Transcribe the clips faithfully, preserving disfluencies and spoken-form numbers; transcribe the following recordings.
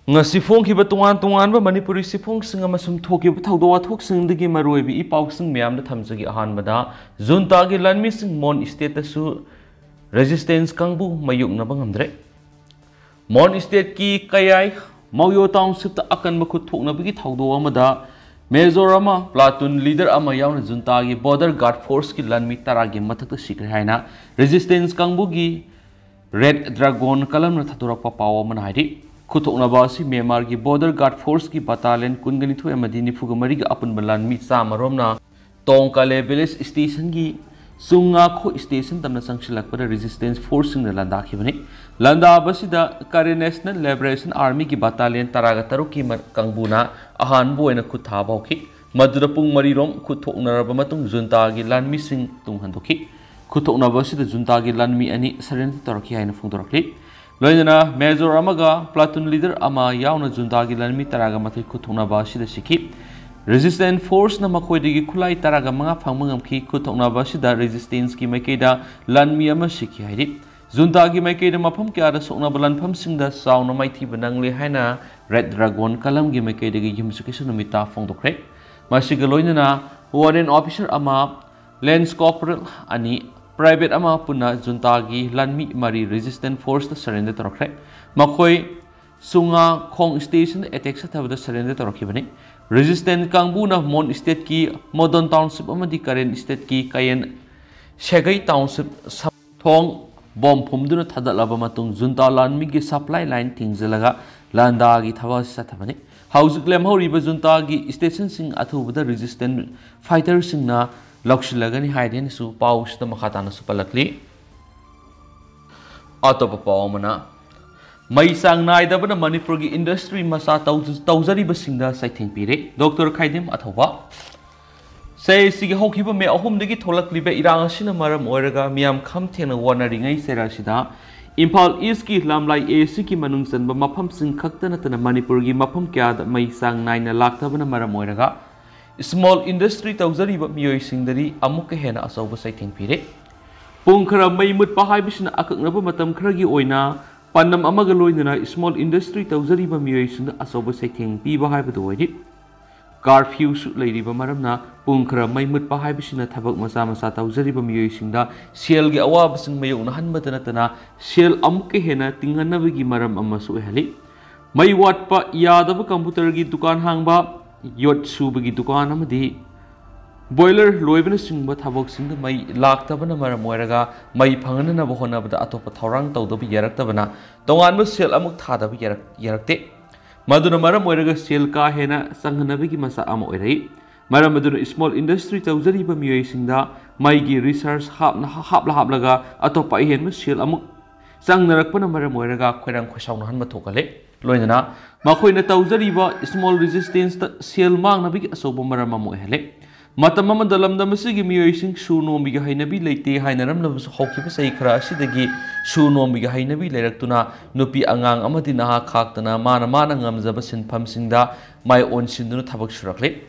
ꯉꯁꯤ ꯐꯣꯡꯈꯤꯕ ꯇꯣꯉꯥꯟ ꯇꯣꯉꯥꯟꯕ ꯃꯅꯤꯄꯨꯔꯤ ꯁꯤꯐꯣꯡꯁꯤꯡ ꯑꯃꯁꯨꯡ ꯊꯣꯛꯈꯤꯕ ꯊꯧꯗꯣꯛ ꯋꯥꯊꯣꯛꯁꯤꯡꯗꯒꯤ ꯃꯔꯨꯑꯣꯏꯕ ꯏ ꯄꯥꯎꯁꯤꯡ ꯃꯌꯥꯝꯗ ꯊꯝꯖꯒꯦ꯫ ꯑꯍꯥꯟꯕꯗ, ꯖꯨꯟꯇꯥꯒꯤ ꯂꯥꯟꯃꯤꯁꯤꯡ ꯃꯣꯟ ꯏꯁꯇꯦꯠꯇꯁꯨ ꯔꯦꯖꯤꯁꯇꯦꯟꯁ ꯀꯥꯡꯕꯨ ꯃꯥꯌꯣꯛꯅꯕ ꯉꯝꯗ꯭ꯔꯦ꯫ ꯃꯣꯟ ꯏꯁꯇꯦꯠꯀꯤ ꯀꯌꯥꯏ ꯃꯥꯎꯌꯣ ꯇꯥꯎꯟꯁꯤꯞꯇ ꯑꯀꯟꯕ ꯈꯨꯠ ꯊꯣꯛꯅꯕꯒꯤ ꯊꯧꯗꯣꯛ ꯑꯃꯗ ꯃꯦꯖꯣꯔ ꯑꯃ, ꯄ꯭ꯂꯥꯇꯨꯟ ꯂꯤꯗꯔ ꯑꯃ ꯌꯥꯎꯅ ꯖꯨꯟꯇꯥꯒꯤ ꯕꯣꯔꯗꯔ ꯒꯥꯔꯗ ꯐꯣꯔꯁꯀꯤ ꯂꯥꯟꯃꯤ ꯇꯔꯥꯒꯤ ꯃꯊꯛꯇ ꯁꯤꯈ꯭ꯔꯦ ꯍꯥꯏꯅ ꯔꯦꯖꯤꯁꯇꯦꯟꯁ ꯀꯥꯡꯕꯨꯒꯤ ꯔꯦꯗ ꯗ꯭ꯔꯥꯒꯣꯟ ꯀꯂꯝꯅ ꯊꯥꯗꯣꯔꯛꯄ ꯄꯥꯎ ꯑꯃꯅ ꯍꯥꯏꯔꯤ꯫ ꯈꯨꯠꯊꯣꯛꯅꯕ ꯑꯁꯤ ꯃ꯭ꯌꯥꯟꯃꯥꯔꯒꯤ ꯕꯣꯔꯗꯔ ꯒꯥꯔꯗ ꯐꯣꯔꯁꯀꯤ ꯕꯇꯥꯂꯤꯌꯟ ꯀꯨꯟꯒ ꯅꯤꯊꯣꯏ ꯑꯃꯗꯤ ꯅꯤꯐꯨꯒ ꯃꯔꯤꯒ ꯑꯄꯨꯟꯕ ꯂꯥꯟꯃꯤ ꯆꯥꯝꯃꯔꯣꯝꯅ ꯇꯣꯡꯀꯥꯂꯦ ꯚꯤꯂꯦꯖ ꯁ꯭ꯇꯦꯁꯟꯒꯤ ꯆꯨꯡꯉꯥꯈꯣ ꯁ꯭ꯇꯦꯁꯟ ꯇꯝꯅ ꯆꯪꯁꯤꯜꯂꯛꯄꯗ ꯔꯦꯖꯤꯁꯇꯦꯟꯁ ꯐꯣꯔꯁꯁꯤꯡꯅ ꯂꯥꯟꯗꯥꯈꯤꯕꯅꯤ꯫ ꯂꯥꯟꯗꯥꯕꯁꯤꯗ ꯀꯔꯦꯟ ꯅꯦꯁꯅꯦꯜ ꯂꯤꯕꯔꯦꯁꯟ ꯑꯥꯔꯃꯤꯒꯤ ꯕꯇꯥꯂꯤꯌꯟ ꯇꯔꯥꯒ ꯇꯔꯨꯛꯀꯤ ꯃ-, ꯀꯥꯡꯕꯨꯅ ꯑꯍꯥꯟꯕ ꯑꯣꯏꯅ ꯈꯨꯠ ꯊꯥꯕ ꯍꯧꯈꯤ꯫ ꯃꯗꯨꯗ ꯄꯨꯡ ꯃꯔꯤꯔꯣꯝ ꯈꯨꯠ ꯊꯣꯛꯅꯔꯕ ꯃꯇꯨꯡ ꯖꯨꯟꯇꯥꯒꯤ ꯂꯥꯟꯃꯤꯁꯤꯡ ꯇꯨꯡ ꯍꯟꯗꯣꯛꯈꯤ꯫ ꯈꯨꯠꯊꯣꯛꯅꯕ ꯑꯁꯤꯗ ꯖꯨꯟꯇꯥꯒꯤ ꯂꯥꯟꯃꯤ ꯑꯅꯤ ꯁꯔꯦꯟꯗꯔ ꯇꯧꯔꯛꯈꯤ ꯍꯥꯏꯅ ꯐꯣꯡꯗꯣꯔꯛꯂꯤ꯫ ꯂꯣꯏꯅꯅ ꯃꯦꯖꯣꯔ ꯑꯃꯒ ꯄ꯭ꯂꯥꯇꯨꯟ ꯂꯤꯗꯔ ꯑꯃ ꯌꯥꯎꯅ ꯖꯨꯟꯇꯥꯒꯤ ꯂꯥꯟꯃꯤ ꯇꯔꯥꯒ ꯃꯥꯊꯣꯏ ꯈꯨꯠꯊꯣꯛꯅꯕ ꯑꯁꯤꯗ ꯁꯤꯈꯤ꯫ ꯔꯦꯖꯤꯁꯇꯦꯟꯁ ꯐꯣꯔꯁꯅ ꯃꯈꯣꯏꯗꯒꯤ ꯈꯨꯠꯂꯥꯏ ꯇꯔꯥꯒ ꯃꯉꯥ ꯐꯪꯕ ꯉꯝꯈꯤ꯫ ꯈꯨꯠꯊꯣꯛꯅꯕ ꯑꯁꯤꯗ ꯔꯦꯖꯤꯁꯇꯦꯟꯁꯀꯤ ꯃꯥꯏꯀꯩꯗ ꯂꯥꯟꯃꯤ ꯑꯃ ꯁꯤꯈꯤ ꯍꯥꯏꯔꯤ꯫ ꯖꯨꯟꯇꯥꯒꯤ ꯃꯥꯏꯀꯩꯗ ꯃꯐꯝ ꯀꯌꯥꯗ ꯁꯣꯛꯅꯕ ꯂꯥꯟꯐꯝꯁꯤꯡꯗ ꯆꯥꯎꯅ ꯃꯥꯏꯊꯤꯕ ꯅꯪꯂꯦ ꯍꯥꯏꯅ ꯔꯦꯗ ꯗ꯭ꯔꯥꯒꯣꯟ ꯀꯂꯝꯒꯤ ꯃꯥꯏꯀꯩꯗꯒꯤ ꯌꯨꯝꯁꯀꯩꯁ ꯅꯨꯃꯤꯠꯇ ꯐꯣꯡꯗꯣꯛꯈ꯭ꯔꯦ꯫ ꯃꯁꯤꯒ ꯂꯣꯏꯅꯅ ꯋꯥꯔꯦꯟ ꯑꯣꯐꯤꯁꯔ ꯑꯃ, ꯂꯦꯟꯁ ꯀꯣꯔꯄꯣꯔꯦꯜ ꯑꯅꯤ, ꯄ꯭ꯔꯥꯏꯚꯦꯠ ꯑꯃ ꯄꯨꯟꯅ ꯖꯨꯟꯇꯥꯒꯤ ꯂꯥꯟꯃꯤ ꯃꯔꯤ ꯔꯦꯖꯤꯁꯇꯦꯟꯁ ꯐꯣꯔꯁꯇ ꯁꯔꯦꯟꯗꯔ ꯇꯧꯔꯛꯈ꯭ꯔꯦ꯫ ꯃꯈꯣꯏ ꯁꯨꯉꯥ ꯈꯣꯡ ꯁ꯭ꯇꯦꯁꯟꯗ ꯑꯦꯇꯦꯛ ꯆꯠꯊꯕꯗ ꯁꯔꯦꯟꯗꯔ ꯇꯧꯔꯛꯈꯤꯕꯅꯤ꯫ ꯔꯦꯖꯤꯁꯇꯦꯟꯁ ꯀꯥꯡꯕꯨꯅ ꯃꯣꯟ ꯁ꯭ꯇꯦꯠꯀꯤ ꯃꯣꯗꯣꯟ ꯇꯥꯎꯟꯁꯤꯞ ꯑꯃꯗꯤ ꯀꯔꯦꯟ ꯁ꯭ꯇꯦꯠꯀꯤ ꯀꯌꯦꯟ ꯁꯦꯒꯩ ꯇꯥꯎꯟꯁꯤꯞ ꯁ-, ꯊꯣꯡ ꯕꯣꯝ ꯐꯨꯝꯗꯨꯅ ꯊꯥꯗꯠꯂꯕ ꯃꯇꯨꯡ ꯖꯨꯟꯇꯥ ꯂꯥꯟꯃꯤꯒꯤ ꯁꯄ꯭ꯂꯥꯏ ꯂꯥꯏꯟ ꯊꯤꯡꯖꯤꯜꯂꯒ ꯂꯥꯟꯗꯥꯒꯤ ꯊꯕꯛ ꯑꯁꯤ ꯆꯠꯊꯕꯅꯤ꯫ ꯍꯧꯖꯤꯛ ꯂꯦꯝꯍꯧꯔꯤꯕ ꯖꯨꯟꯇꯥꯒꯤ ꯁ꯭ꯇꯦꯁꯟꯁꯤꯡ ꯑꯊꯨꯕꯗ ꯔꯦꯖꯤꯁꯇꯦꯟꯁ ꯐꯥꯏꯇꯔꯁꯤꯡꯅ ꯂꯧꯁꯤꯜꯂꯒꯅꯤ ꯍꯥꯏꯗꯦꯅꯁꯨ ꯄꯥꯎꯁꯤꯗ ꯃꯈꯥ ꯇꯥꯅꯁꯨ ꯄꯜꯂꯛꯂꯤ꯫ ꯑꯇꯣꯞꯄ ꯄꯥꯎ ꯑꯃꯅ, ꯃꯩ ꯆꯥꯡ ꯅꯥꯏꯗꯕꯅ ꯃꯅꯤꯄꯨꯔꯒꯤ ꯏꯟꯗꯁꯇ꯭ꯔꯤ ꯃꯆꯥ ꯇꯧ-, ꯇꯧꯖꯔꯤꯕꯁꯤꯡꯗ ꯆꯩꯊꯦꯡ ꯄꯤꯔꯦ꯫ ꯗꯣꯛꯇꯔ ꯈꯥꯏꯗꯦꯝ ꯑꯊꯧꯕ꯫ ꯆꯍꯤꯁꯤꯒꯤ ꯍꯧꯈꯤꯕ ꯃꯦ ꯑꯍꯨꯝꯗꯒꯤ ꯊꯣꯛꯂꯛꯂꯤꯕ ꯏꯔꯥꯡ ꯑꯁꯤꯅ ꯃꯔꯝ ꯑꯣꯏꯔꯒ ꯃꯤꯌꯥꯝ ꯈꯝ ꯊꯦꯡꯅ ꯋꯥꯅꯔꯤꯉꯩ ꯆꯩꯔꯛ ꯑꯁꯤꯗ ꯏꯝꯐꯥꯜ ꯏꯁꯀꯤ ꯂꯝꯂꯥꯏ ꯑꯦ ꯁꯤꯒꯤ ꯃꯅꯨꯡ ꯆꯟꯕ ꯃꯐꯝꯁꯤꯡ ꯈꯛꯇ ꯅꯠꯇꯅ ꯃꯅꯤꯄꯨꯔꯒꯤ ꯃꯐꯝ ꯀꯌꯥꯗ ꯃꯩ ꯆꯥꯡ ꯅꯥꯏꯅ ꯂꯥꯛꯇꯕꯅ ꯃꯔꯝ ꯑꯣꯏꯔꯒ ꯁ꯭ꯃꯣꯜ ꯏꯟꯗꯁꯇ꯭ꯔꯤ ꯇꯧꯖꯔꯤꯕ ꯃꯤꯑꯣꯏꯁꯤꯡꯗꯗꯤ ꯑꯃꯨꯛꯀ ꯍꯦꯟꯅ ꯑꯆꯧꯕ ꯆꯩꯊꯦꯡ ꯄꯤꯔꯦ꯫ ꯄꯨꯡ ꯈꯔ ꯃꯩ ꯃꯨꯠꯄ ꯍꯥꯏꯕꯁꯤꯅ ꯑꯀꯛꯅꯕ ꯃꯇꯝ ꯈꯔꯒꯤ ꯑꯣꯏꯅ ꯄꯥꯟꯗꯝ ꯑꯃꯒ ꯂꯣꯏꯅꯅ small industry ꯇꯧꯖꯔꯤꯕ ꯃꯤꯑꯣꯏꯁꯤꯡꯗ ꯑꯆꯧꯕ ꯆꯩꯊꯦꯡ ꯄꯤꯕ ꯍꯥꯏꯕꯗꯨ ꯑꯣꯏꯔꯤ꯫ Curfewꯁꯨ ꯂꯩꯔꯤꯕ ꯃꯔꯝꯅ ꯄꯨꯡ ꯈꯔ ꯃꯩ ꯃꯨꯠꯄ ꯍꯥꯏꯕꯁꯤꯅ ꯊꯕꯛ ꯃꯆꯥ ꯃꯆꯥ ꯇꯧꯖꯔꯤꯕ ꯃꯤꯑꯣꯏꯁꯤꯡꯗ ꯁꯦꯜꯒꯤ ꯑꯋꯥꯕꯁꯤꯡ ꯃꯥꯌꯣꯛꯅꯍꯟꯕꯇ ꯅꯠꯇꯅ ꯁꯦꯜ ꯑꯃꯨꯛꯀ ꯍꯦꯟꯅ ꯇꯤꯡꯍꯟꯅꯕꯒꯤ ꯃꯔꯝ ꯑꯃꯁꯨ ꯑꯣꯏꯍꯜꯂꯤ꯫ ꯃꯩ ꯋꯥꯠꯄ, ꯌꯥꯗꯕ computerꯒꯤ ꯗꯨꯀꯥꯟ ꯍꯥꯡꯕ, ꯌꯣꯠ ꯁꯨꯕꯒꯤ ꯗꯨꯀꯥꯟ ꯑꯃꯗꯤ boiler ꯂꯣꯏꯕꯅꯆꯤꯡꯕ ꯊꯕꯛꯁꯤꯡꯗ ꯃꯩ ꯂꯥꯛꯇꯕꯅ ꯃꯔꯝ ꯑꯣꯏꯔꯒ ꯃꯩ ꯐꯪꯍꯟꯅꯕ ꯍꯣꯠꯅꯕꯗ ꯑꯇꯣꯞꯄ ꯊꯧꯔꯥꯡ ꯇꯧꯗꯕ ꯌꯥꯔꯛꯇꯕꯅ ꯇꯣꯉꯥꯟꯕ ꯁꯦꯜ ꯑꯃꯨꯛ ꯊꯥꯗꯕ ꯌꯥꯔꯛ-, ꯌꯥꯔꯛꯇꯦ꯫ ꯃꯗꯨꯅ ꯃꯔꯝ ꯑꯣꯏꯔꯒ ꯁꯦꯜ ꯀꯥ ꯍꯦꯟꯅ ꯆꯪꯍꯟꯅꯕꯒꯤ ꯃꯆꯥꯛ ꯑꯃ ꯑꯣꯏꯔꯛꯏ꯫ ꯃꯔꯝ ꯑꯗꯨꯅ small industry ꯇꯧꯖꯔꯤꯕ ꯃꯤꯑꯣꯏꯁꯤꯡꯗ ꯃꯩꯒꯤ recharge ꯍꯥꯞꯅ, ꯍꯥꯞꯂ ꯍꯥꯞꯂꯒ ꯑꯇꯣꯞꯄ ꯑꯍꯦꯟꯕ ꯁꯦꯜ ꯑꯃꯨꯛ ꯆꯪꯅꯔꯛꯄꯅ ꯃꯔꯝ ꯑꯣꯏꯔꯒ ꯈꯣꯏꯔꯥꯡ ꯈꯣꯏꯁꯥꯎꯅꯍꯟꯕ ꯊꯣꯛꯍꯜꯂꯦ꯫ ꯂꯣꯏꯅꯅ ꯃꯈꯣꯏꯅ ꯇꯧꯖꯔꯤꯕ small resistanceꯇ ꯁꯦꯜ ꯃꯥꯡꯅꯕꯒꯤ ꯑꯆꯧꯕ ꯃꯔꯝ ꯑꯃ ꯑꯣꯏꯍꯜꯂꯦ꯫ ꯃꯇꯝ ꯑꯃꯗ ꯂꯝꯗꯝ ꯑꯁꯤꯒꯤ ꯃꯤꯑꯣꯏꯁꯤꯡ ꯁꯨ ꯅꯣꯝꯕꯒꯤ ꯍꯩꯅꯕꯤ ꯂꯩꯇꯦ ꯍꯥꯏꯅꯔꯝꯂꯕꯁꯨ, ꯍꯧꯈꯤꯕ ꯆꯍꯤ ꯈꯔ ꯑꯁꯤꯗꯒꯤ ꯁꯨ ꯅꯣꯝꯕꯒꯤ ꯍꯩꯅꯕꯤ ꯂꯩꯔꯛꯇꯨꯅ ꯅꯨꯄꯤ ꯑꯉꯥꯡ ꯑꯃꯗꯤ ꯅꯍꯥ ꯈꯥꯛꯇꯅ ꯃꯥꯅ ꯃꯥꯅ ꯉꯝꯖꯕ ꯁꯤꯟꯐꯝꯁꯤꯡꯗ ꯃꯥꯏ ꯑꯣꯟꯁꯤꯟꯗꯨꯅ ꯊꯕꯛ ꯁꯨꯔꯛꯂꯤ꯫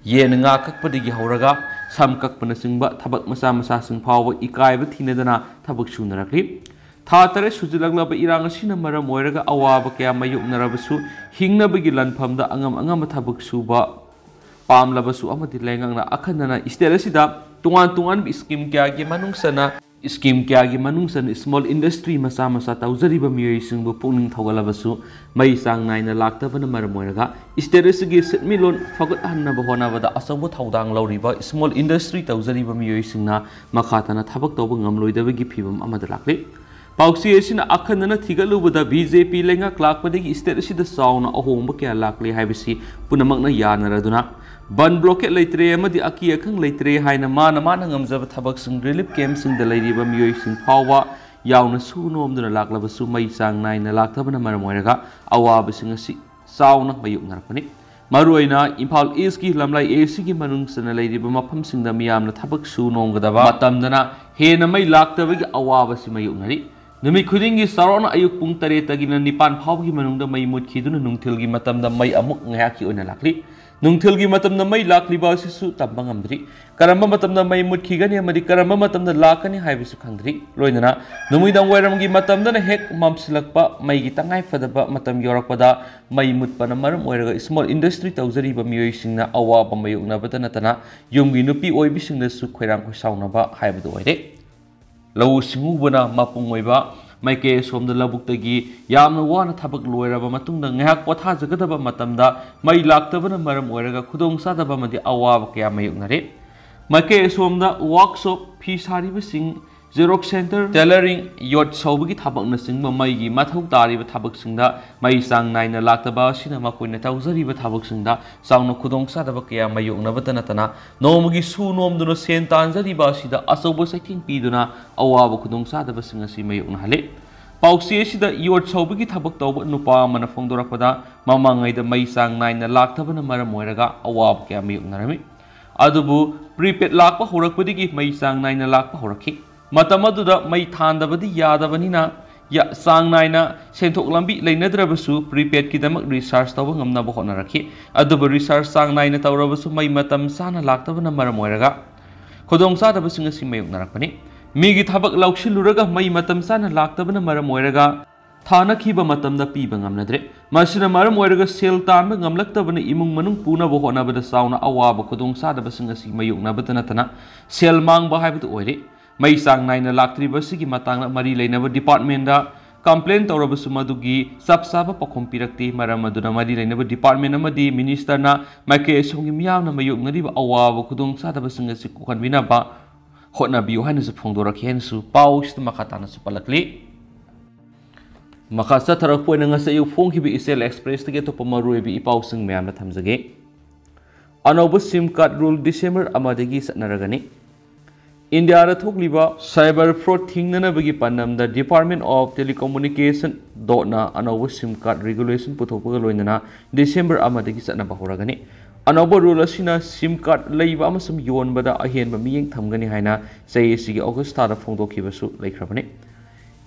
ꯌꯦꯟ ꯉꯥ ꯀꯛꯄꯗꯒꯤ ꯍꯧꯔꯒ ꯁꯝ ꯀꯛꯄꯅꯆꯤꯡꯕ ꯊꯕꯛ ꯃꯆꯥ ꯃꯆꯥꯁꯤꯡ ꯐꯥꯎꯕ ꯏꯀꯥꯏꯕ ꯊꯤꯅꯗꯅ ꯊꯕꯛ ꯁꯨꯅꯔꯛꯂꯤ꯫ ꯊꯥ ꯇꯔꯦꯠ ꯁꯨꯖꯤꯜꯂꯛꯂꯕ ꯏꯔꯥꯡ ꯑꯁꯤꯅ ꯃꯔꯝ ꯑꯣꯏꯔꯒ ꯑꯋꯥꯕ ꯀꯌꯥ ꯃꯥꯌꯣꯛꯅꯔꯕꯁꯨ, ꯍꯤꯡꯅꯕꯒꯤ ꯂꯥꯟꯐꯝꯗ ꯑꯉꯝ ꯑꯉꯝꯕ ꯊꯕꯛ ꯁꯨꯕ ꯄꯥꯝꯂꯕꯁꯨ ꯑꯃꯗꯤ ꯂꯩꯉꯥꯛꯅ ꯑꯈꯟꯅꯅ state ꯑꯁꯤꯗ ꯇꯣꯉꯥꯟ ꯇꯣꯉꯥꯟꯕ scheme ꯀꯌꯥꯒꯤ ꯃꯅꯨꯡ ꯆꯟꯅ, scheme ꯀꯌꯥꯒꯤ ꯃꯅꯨꯡ ꯆꯟꯅ small industry ꯃꯆꯥ ꯃꯆꯥ ꯇꯧꯖꯔꯤꯕ ꯃꯤꯑꯣꯏꯁꯤꯡꯕꯨ ꯄꯨꯛꯅꯤꯡ ꯊꯧꯒꯠꯂꯕꯁꯨ ꯃꯩ ꯆꯥꯡ ꯅꯥꯏꯅ ꯂꯥꯛꯇꯕꯅ ꯃꯔꯝ ꯑꯣꯏꯔꯒ state ꯑꯁꯤꯒꯤ ꯁꯦꯟꯃꯤꯠꯂꯣꯟ ꯐꯒꯠꯍꯟꯅꯕ ꯍꯣꯠꯅꯕꯗ ꯑꯆꯧꯕ ꯊꯧꯗꯥꯡ ꯂꯧꯔꯤꯕ small industry ꯇꯧꯖꯔꯤꯕ ꯃꯤꯑꯣꯏꯁꯤꯡꯅ ꯃꯈꯥ ꯇꯥꯅ ꯊꯕꯛ ꯇꯧꯕ ꯉꯝꯂꯣꯏꯗꯕꯒꯤ ꯐꯤꯚꯝ ꯑꯃꯗ ꯂꯥꯛꯂꯤ꯫ ꯄꯥꯎꯆꯦ ꯑꯁꯤꯅ ꯑꯈꯟꯅꯅ ꯊꯤꯒꯠꯂꯨꯕꯗ BJP ꯂꯩꯉꯥꯛ ꯂꯥꯛꯄꯗꯒꯤ state ꯑꯁꯤꯗ ꯆꯥꯎꯅ ꯑꯍꯣꯡꯕ ꯀꯌꯥ ꯂꯥꯛꯂꯦ ꯍꯥꯏꯕꯁꯤ ꯄꯨꯝꯅꯃꯛꯅ ꯌꯥꯅꯔꯗꯨꯅ ꯕꯟ blockade ꯂꯩꯇ꯭ꯔꯦ ꯑꯃꯗꯤ ꯑꯀꯤ ꯑꯈꯪ ꯂꯩꯇ꯭ꯔꯦ ꯍꯥꯏꯅ ꯃꯥꯅ ꯃꯥꯅ ꯉꯝꯖꯕ ꯊꯕꯛꯁꯤꯡ relief campꯁꯤꯡꯗ ꯂꯩꯔꯤꯕ ꯃꯤꯑꯣꯏꯁꯤꯡ ꯐꯥꯎꯕ ꯌꯥꯎꯅ ꯁꯨ ꯅꯣꯝꯗꯨꯅ ꯂꯥꯛꯂꯕꯁꯨ ꯃꯩ ꯆꯥꯡ ꯅꯥꯏꯅ ꯂꯥꯛꯇꯕꯅ ꯃꯔꯝ ꯑꯣꯏꯔꯒ ꯑꯋꯥꯕꯁꯤꯡ ꯑꯁꯤ ꯆꯥꯎꯅ ꯃꯥꯌꯣꯛꯅꯔꯛꯄꯅꯤ꯫ ꯃꯔꯨꯑꯣꯏꯅ ꯏꯝꯐꯥꯜ Eastꯀꯤ ꯂꯝꯂꯥꯏ Aꯁꯤꯒꯤ ꯃꯅꯨꯡ ꯆꯟꯅ ꯂꯩꯔꯤꯕ ꯃꯐꯝꯁꯤꯡꯗ ꯃꯤꯌꯥꯝꯅ ꯊꯕꯛ ꯁꯨ ꯅꯣꯝꯒꯗꯕ ꯃꯇꯝꯗꯅ ꯍꯦꯟꯅ ꯃꯩ ꯂꯥꯛꯇꯕꯒꯤ ꯑꯋꯥꯕꯁꯤ ꯃꯥꯌꯣꯛꯅꯔꯤ꯫ ꯅꯨꯃꯤꯠ ꯈꯨꯗꯤꯡꯒꯤ ꯆꯥꯎꯔꯥꯛꯅ ꯑꯌꯨꯛ ꯄꯨꯡ ꯇꯔꯦꯠꯇꯒꯤꯅ ꯅꯤꯄꯥꯟ ꯐꯥꯎꯕꯒꯤ ꯃꯅꯨꯡꯗ ꯃꯩ ꯃꯨꯠꯈꯤꯗꯨꯅ ꯅꯨꯡꯊꯤꯜꯒꯤ ꯃꯇꯝꯗ ꯃꯩ ꯑꯃꯨꯛ ꯉꯥꯏꯍꯥꯛꯀꯤ ꯑꯣꯏꯅ ꯂꯥꯛꯂꯤ꯫ ꯅꯨꯡꯊꯤꯜꯒꯤ ꯃꯇꯝꯗ ꯃꯩ ꯂꯥꯛꯂꯤꯕ ꯑꯁꯤꯁꯨ ꯇꯝꯕ ꯉꯝꯗ꯭ꯔꯤ꯫ ꯀꯔꯝꯕ ꯃꯇꯝꯗ ꯃꯩ ꯃꯨꯠꯈꯤꯒꯅꯤ ꯑꯃꯗꯤ ꯀꯔꯝꯕ ꯃꯇꯝꯗ ꯂꯥꯛꯀꯅꯤ ꯍꯥꯏꯕꯁꯨ ꯈꯪꯗ꯭ꯔꯤ꯫ ꯂꯣꯏꯅꯅ ꯅꯨꯃꯤꯗꯥꯡ ꯋꯥꯏꯔꯝꯒꯤ ꯃꯇꯝꯗꯅ ꯍꯦꯛ ꯃꯝꯁꯤꯜꯂꯛꯄ, ꯃꯩꯒꯤ ꯇꯉꯥꯏ ꯐꯗꯕ ꯃꯇꯝ ꯌꯧꯔꯛꯄꯗ ꯃꯩ ꯃꯨꯠꯄꯅ ꯃꯔꯝ ꯑꯣꯏꯔꯒ small industry ꯇꯧꯖꯔꯤꯕ ꯃꯤꯑꯣꯏꯁꯤꯡꯅ ꯑꯋꯥꯕ ꯃꯥꯌꯣꯛꯅꯕꯇ ꯅꯠꯇꯅ ꯌꯨꯝꯒꯤ ꯅꯨꯄꯤ ꯑꯣꯏꯕꯤꯁꯤꯡꯅꯁꯨ ꯈꯣꯏꯔꯥꯡ ꯈꯣꯏꯁꯥꯎꯅꯕ ꯍꯥꯏꯕꯗꯨ ꯑꯣꯏꯔꯦ꯫ ꯂꯧꯎ ꯁꯤꯡꯎꯕꯅ ꯃꯄꯨꯡ ꯑꯣꯏꯕ ꯃꯥꯏꯀꯩ ꯑꯁꯣꯝꯗ ꯂꯧꯕꯨꯛꯇꯒꯤ ꯌꯥꯝꯅ ꯋꯥꯅ ꯊꯕꯛ ꯂꯣꯏꯔꯕ ꯃꯇꯨꯡꯗ ꯉꯥꯏꯍꯥꯛ ꯄꯣꯊꯥꯖꯒꯗꯕ ꯃꯇꯝꯗ ꯃꯩ ꯂꯥꯛꯇꯕꯅ ꯃꯔꯝ ꯑꯣꯏꯔꯒ ꯈꯨꯗꯣꯡꯆꯥꯗꯕ ꯑꯃꯗꯤ ꯑꯋꯥꯕ ꯀꯌꯥ ꯃꯥꯌꯣꯛꯅꯔꯦ꯫ ꯃꯥꯏꯀꯩ ꯑꯁꯣꯝꯗ workshop, ꯐꯤ ꯁꯥꯔꯤꯕꯁꯤꯡ, xerox center, tailoring, ꯌꯣꯠ ꯁꯧꯕꯒꯤ ꯊꯕꯛꯅꯆꯤꯡꯕ ꯃꯩꯒꯤ ꯃꯊꯧ ꯇꯥꯔꯤꯕ ꯊꯕꯛꯁꯤꯡꯗ ꯃꯩ ꯆꯥꯡ ꯅꯥꯏꯅ ꯂꯥꯛꯇꯕ ꯑꯁꯤꯅ ꯃꯈꯣꯏꯅ ꯇꯧꯖꯔꯤꯕ ꯊꯕꯛꯁꯤꯡꯗ ꯆꯥꯎꯅ ꯈꯨꯗꯣꯡꯆꯥꯗꯕ ꯀꯌꯥ ꯃꯥꯌꯣꯛꯅꯕꯇ ꯅꯠꯇꯅ ꯅꯣꯡꯃꯒꯤ ꯁꯨ ꯅꯣꯝꯗꯨꯅ ꯁꯦꯟ ꯇꯥꯟꯖꯔꯤꯕ ꯑꯁꯤꯗ ꯑꯆꯧꯕ ꯆꯩꯊꯦꯡ ꯄꯤꯗꯨꯅ ꯑꯋꯥꯕ ꯈꯨꯗꯣꯡꯆꯥꯗꯕꯁꯤꯡ ꯑꯁꯤ ꯃꯥꯌꯣꯛꯅꯍꯜꯂꯤ꯫ ꯄꯥꯎꯆꯦ ꯑꯁꯤꯗ ꯌꯣꯠ ꯁꯧꯕꯒꯤ ꯊꯕꯛ ꯇꯧꯕ ꯅꯨꯄꯥ ꯑꯃꯅ ꯐꯣꯡꯗꯣꯔꯛꯄꯗ, ꯃꯃꯥꯡꯉꯩꯗ ꯃꯩ ꯆꯥꯡ ꯅꯥꯏꯅ ꯂꯥꯛꯇꯕꯅ ꯃꯔꯝ ꯑꯣꯏꯔꯒ ꯑꯋꯥꯕ ꯀꯌꯥ ꯃꯥꯌꯣꯛꯅꯔꯝꯃꯤ꯫ ꯑꯗꯨꯕꯨ prepaid ꯂꯥꯛꯄ ꯍꯧꯔꯛꯄꯗꯒꯤ ꯃꯩ ꯆꯥꯡ ꯅꯥꯏꯅ ꯂꯥꯛꯄ ꯍꯧꯔꯛꯈꯤ꯫ ꯃꯇꯝ ꯑꯗꯨꯗ ꯃꯩ ꯊꯥꯟꯗꯕꯗꯤ ꯌꯥꯗꯕꯅꯤꯅ ꯌꯥ-, ꯆꯥꯡ ꯅꯥꯏꯅ ꯁꯦꯟꯊꯣꯛ ꯂꯝꯕꯤ ꯂꯩꯅꯗ꯭ꯔꯕꯁꯨ prepaidꯀꯤꯗꯃꯛ recharge ꯇꯧꯕ ꯉꯝꯅꯕ ꯍꯣꯠꯅꯔꯛꯈꯤ꯫ ꯑꯗꯨꯕꯨ recharge ꯆꯥꯡ ꯅꯥꯏꯅ ꯇꯧꯔꯕꯁꯨ ꯃꯩ ꯃꯇꯝ ꯆꯥꯅ ꯂꯥꯛꯇꯕꯅ ꯃꯔꯝ ꯑꯣꯏꯔꯒ ꯈꯨꯗꯣꯡꯆꯥꯗꯕꯁꯤꯡ ꯑꯁꯤ ꯃꯥꯌꯣꯛꯅꯔꯛꯄꯅꯤ꯫ ꯃꯤꯒꯤ ꯊꯕꯛ ꯂꯧꯁꯤꯜꯂꯨꯔꯒ ꯃꯩ ꯃꯇꯝ ꯆꯥꯅ ꯂꯥꯛꯇꯕꯅ ꯃꯔꯝ ꯑꯣꯏꯔꯒ ꯊꯥꯅꯈꯤꯕ ꯃꯇꯝꯗ ꯄꯤꯕ ꯉꯝꯅꯗ꯭ꯔꯦ꯫ ꯃꯁꯤꯅ ꯃꯔꯝ ꯑꯣꯏꯔꯒ ꯁꯦꯜ ꯇꯥꯟꯕ ꯉꯝꯂꯛꯇꯕꯅ ꯏꯃꯨꯡ ꯃꯅꯨꯡ ꯄꯨꯅꯕ ꯍꯣꯠꯅꯕꯗ ꯆꯥꯎꯅ ꯑꯋꯥꯕ ꯈꯨꯗꯣꯡꯆꯥꯗꯕꯁꯤꯡ ꯑꯁꯤ ꯃꯥꯌꯣꯛꯅꯕꯇ ꯅꯠꯇꯅ ꯁꯦꯜ ꯃꯥꯡꯕ ꯍꯥꯏꯕꯗꯨ ꯑꯣꯏꯔꯦ꯫ ꯃꯩ ꯆꯥꯡ ꯅꯥꯏꯅ ꯂꯥꯛꯇ꯭ꯔꯤꯕ ꯑꯁꯤꯒꯤ ꯃꯇꯥꯡꯗ ꯃꯔꯤ ꯂꯩꯅꯕ departmentꯗ complain ꯇꯧꯔꯕꯁꯨ ꯃꯗꯨꯒꯤ ꯆꯞ ꯆꯥꯕ ꯄꯥꯎꯈꯨꯝ ꯄꯤꯔꯛꯇꯦ꯫ ꯃꯔꯝ ꯑꯗꯨꯅ ꯃꯔꯤ ꯂꯩꯅꯕ department ꯑꯃꯗꯤ ministerꯅ ꯃꯥꯏꯀꯩ ꯑꯁꯣꯝꯒꯤ ꯃꯤꯌꯥꯝꯅ ꯃꯥꯌꯣꯛꯅꯔꯤꯕ ꯑꯋꯥꯕ ꯈꯨꯗꯣꯡꯆꯥꯗꯕꯁꯤꯡ ꯑꯁꯤ ꯀꯣꯛꯍꯟꯕꯤꯅꯕ ꯍꯣꯠꯅꯕꯤꯌꯨ ꯍꯥꯏꯅꯁꯨ ꯐꯣꯡꯗꯣꯔꯛꯈꯤ ꯍꯥꯏꯅꯁꯨ ꯄꯥꯎꯁꯤꯗ ꯃꯈꯥ ꯇꯥꯅꯁꯨ ꯄꯜꯂꯛꯂꯤ꯫ ꯃꯈꯥ ꯆꯠꯊꯔꯛꯄ ꯑꯣꯏꯅ ꯉꯁꯤ ꯑꯌꯨꯛ ꯐꯣꯡꯈꯤꯕ ꯏꯆꯦꯜ Expressꯇꯒꯤ ꯑꯇꯣꯞꯄ ꯃꯔꯨꯑꯣꯏꯕ ꯏ ꯄꯥꯎꯁꯤꯡ ꯃꯌꯥꯝꯅ ꯊꯝꯖꯒꯦ꯫ ꯑꯅꯧꯕ SIM card rule December ꯑꯃꯗꯒꯤ ꯆꯠꯅꯔꯒꯅꯤ꯫ ꯏꯟꯗꯤꯌꯥꯗ ꯊꯣꯛꯂꯤꯕ cyber fraud ꯊꯤꯡꯅꯅꯕꯒꯤ ꯄꯥꯟꯗꯝꯗ Department of Telecommunication ꯗꯣꯠꯅ ꯑꯅꯧꯕ SIM card regulation ꯄꯨꯊꯣꯛꯄꯒ ꯂꯣꯏꯅꯅ December ꯑꯃꯗꯒꯤ ꯆꯠꯅꯕ ꯍꯧꯔꯒꯅꯤ꯫ ꯑꯅꯧꯕ rule ꯑꯁꯤꯅ SIM card ꯂꯩꯕ ꯑꯃꯁꯨꯡ ꯌꯣꯟꯕꯗ ꯑꯍꯦꯟꯕ ꯃꯤꯠꯌꯦꯡ ꯊꯝꯒꯅꯤ ꯍꯥꯏꯅ ꯆꯍꯤ ꯑꯁꯤꯒꯤ August ꯊꯥꯗ ꯐꯣꯡꯗꯣꯛꯈꯤꯕꯁꯨ ꯂꯩꯈ꯭ꯔꯕꯅꯤ꯫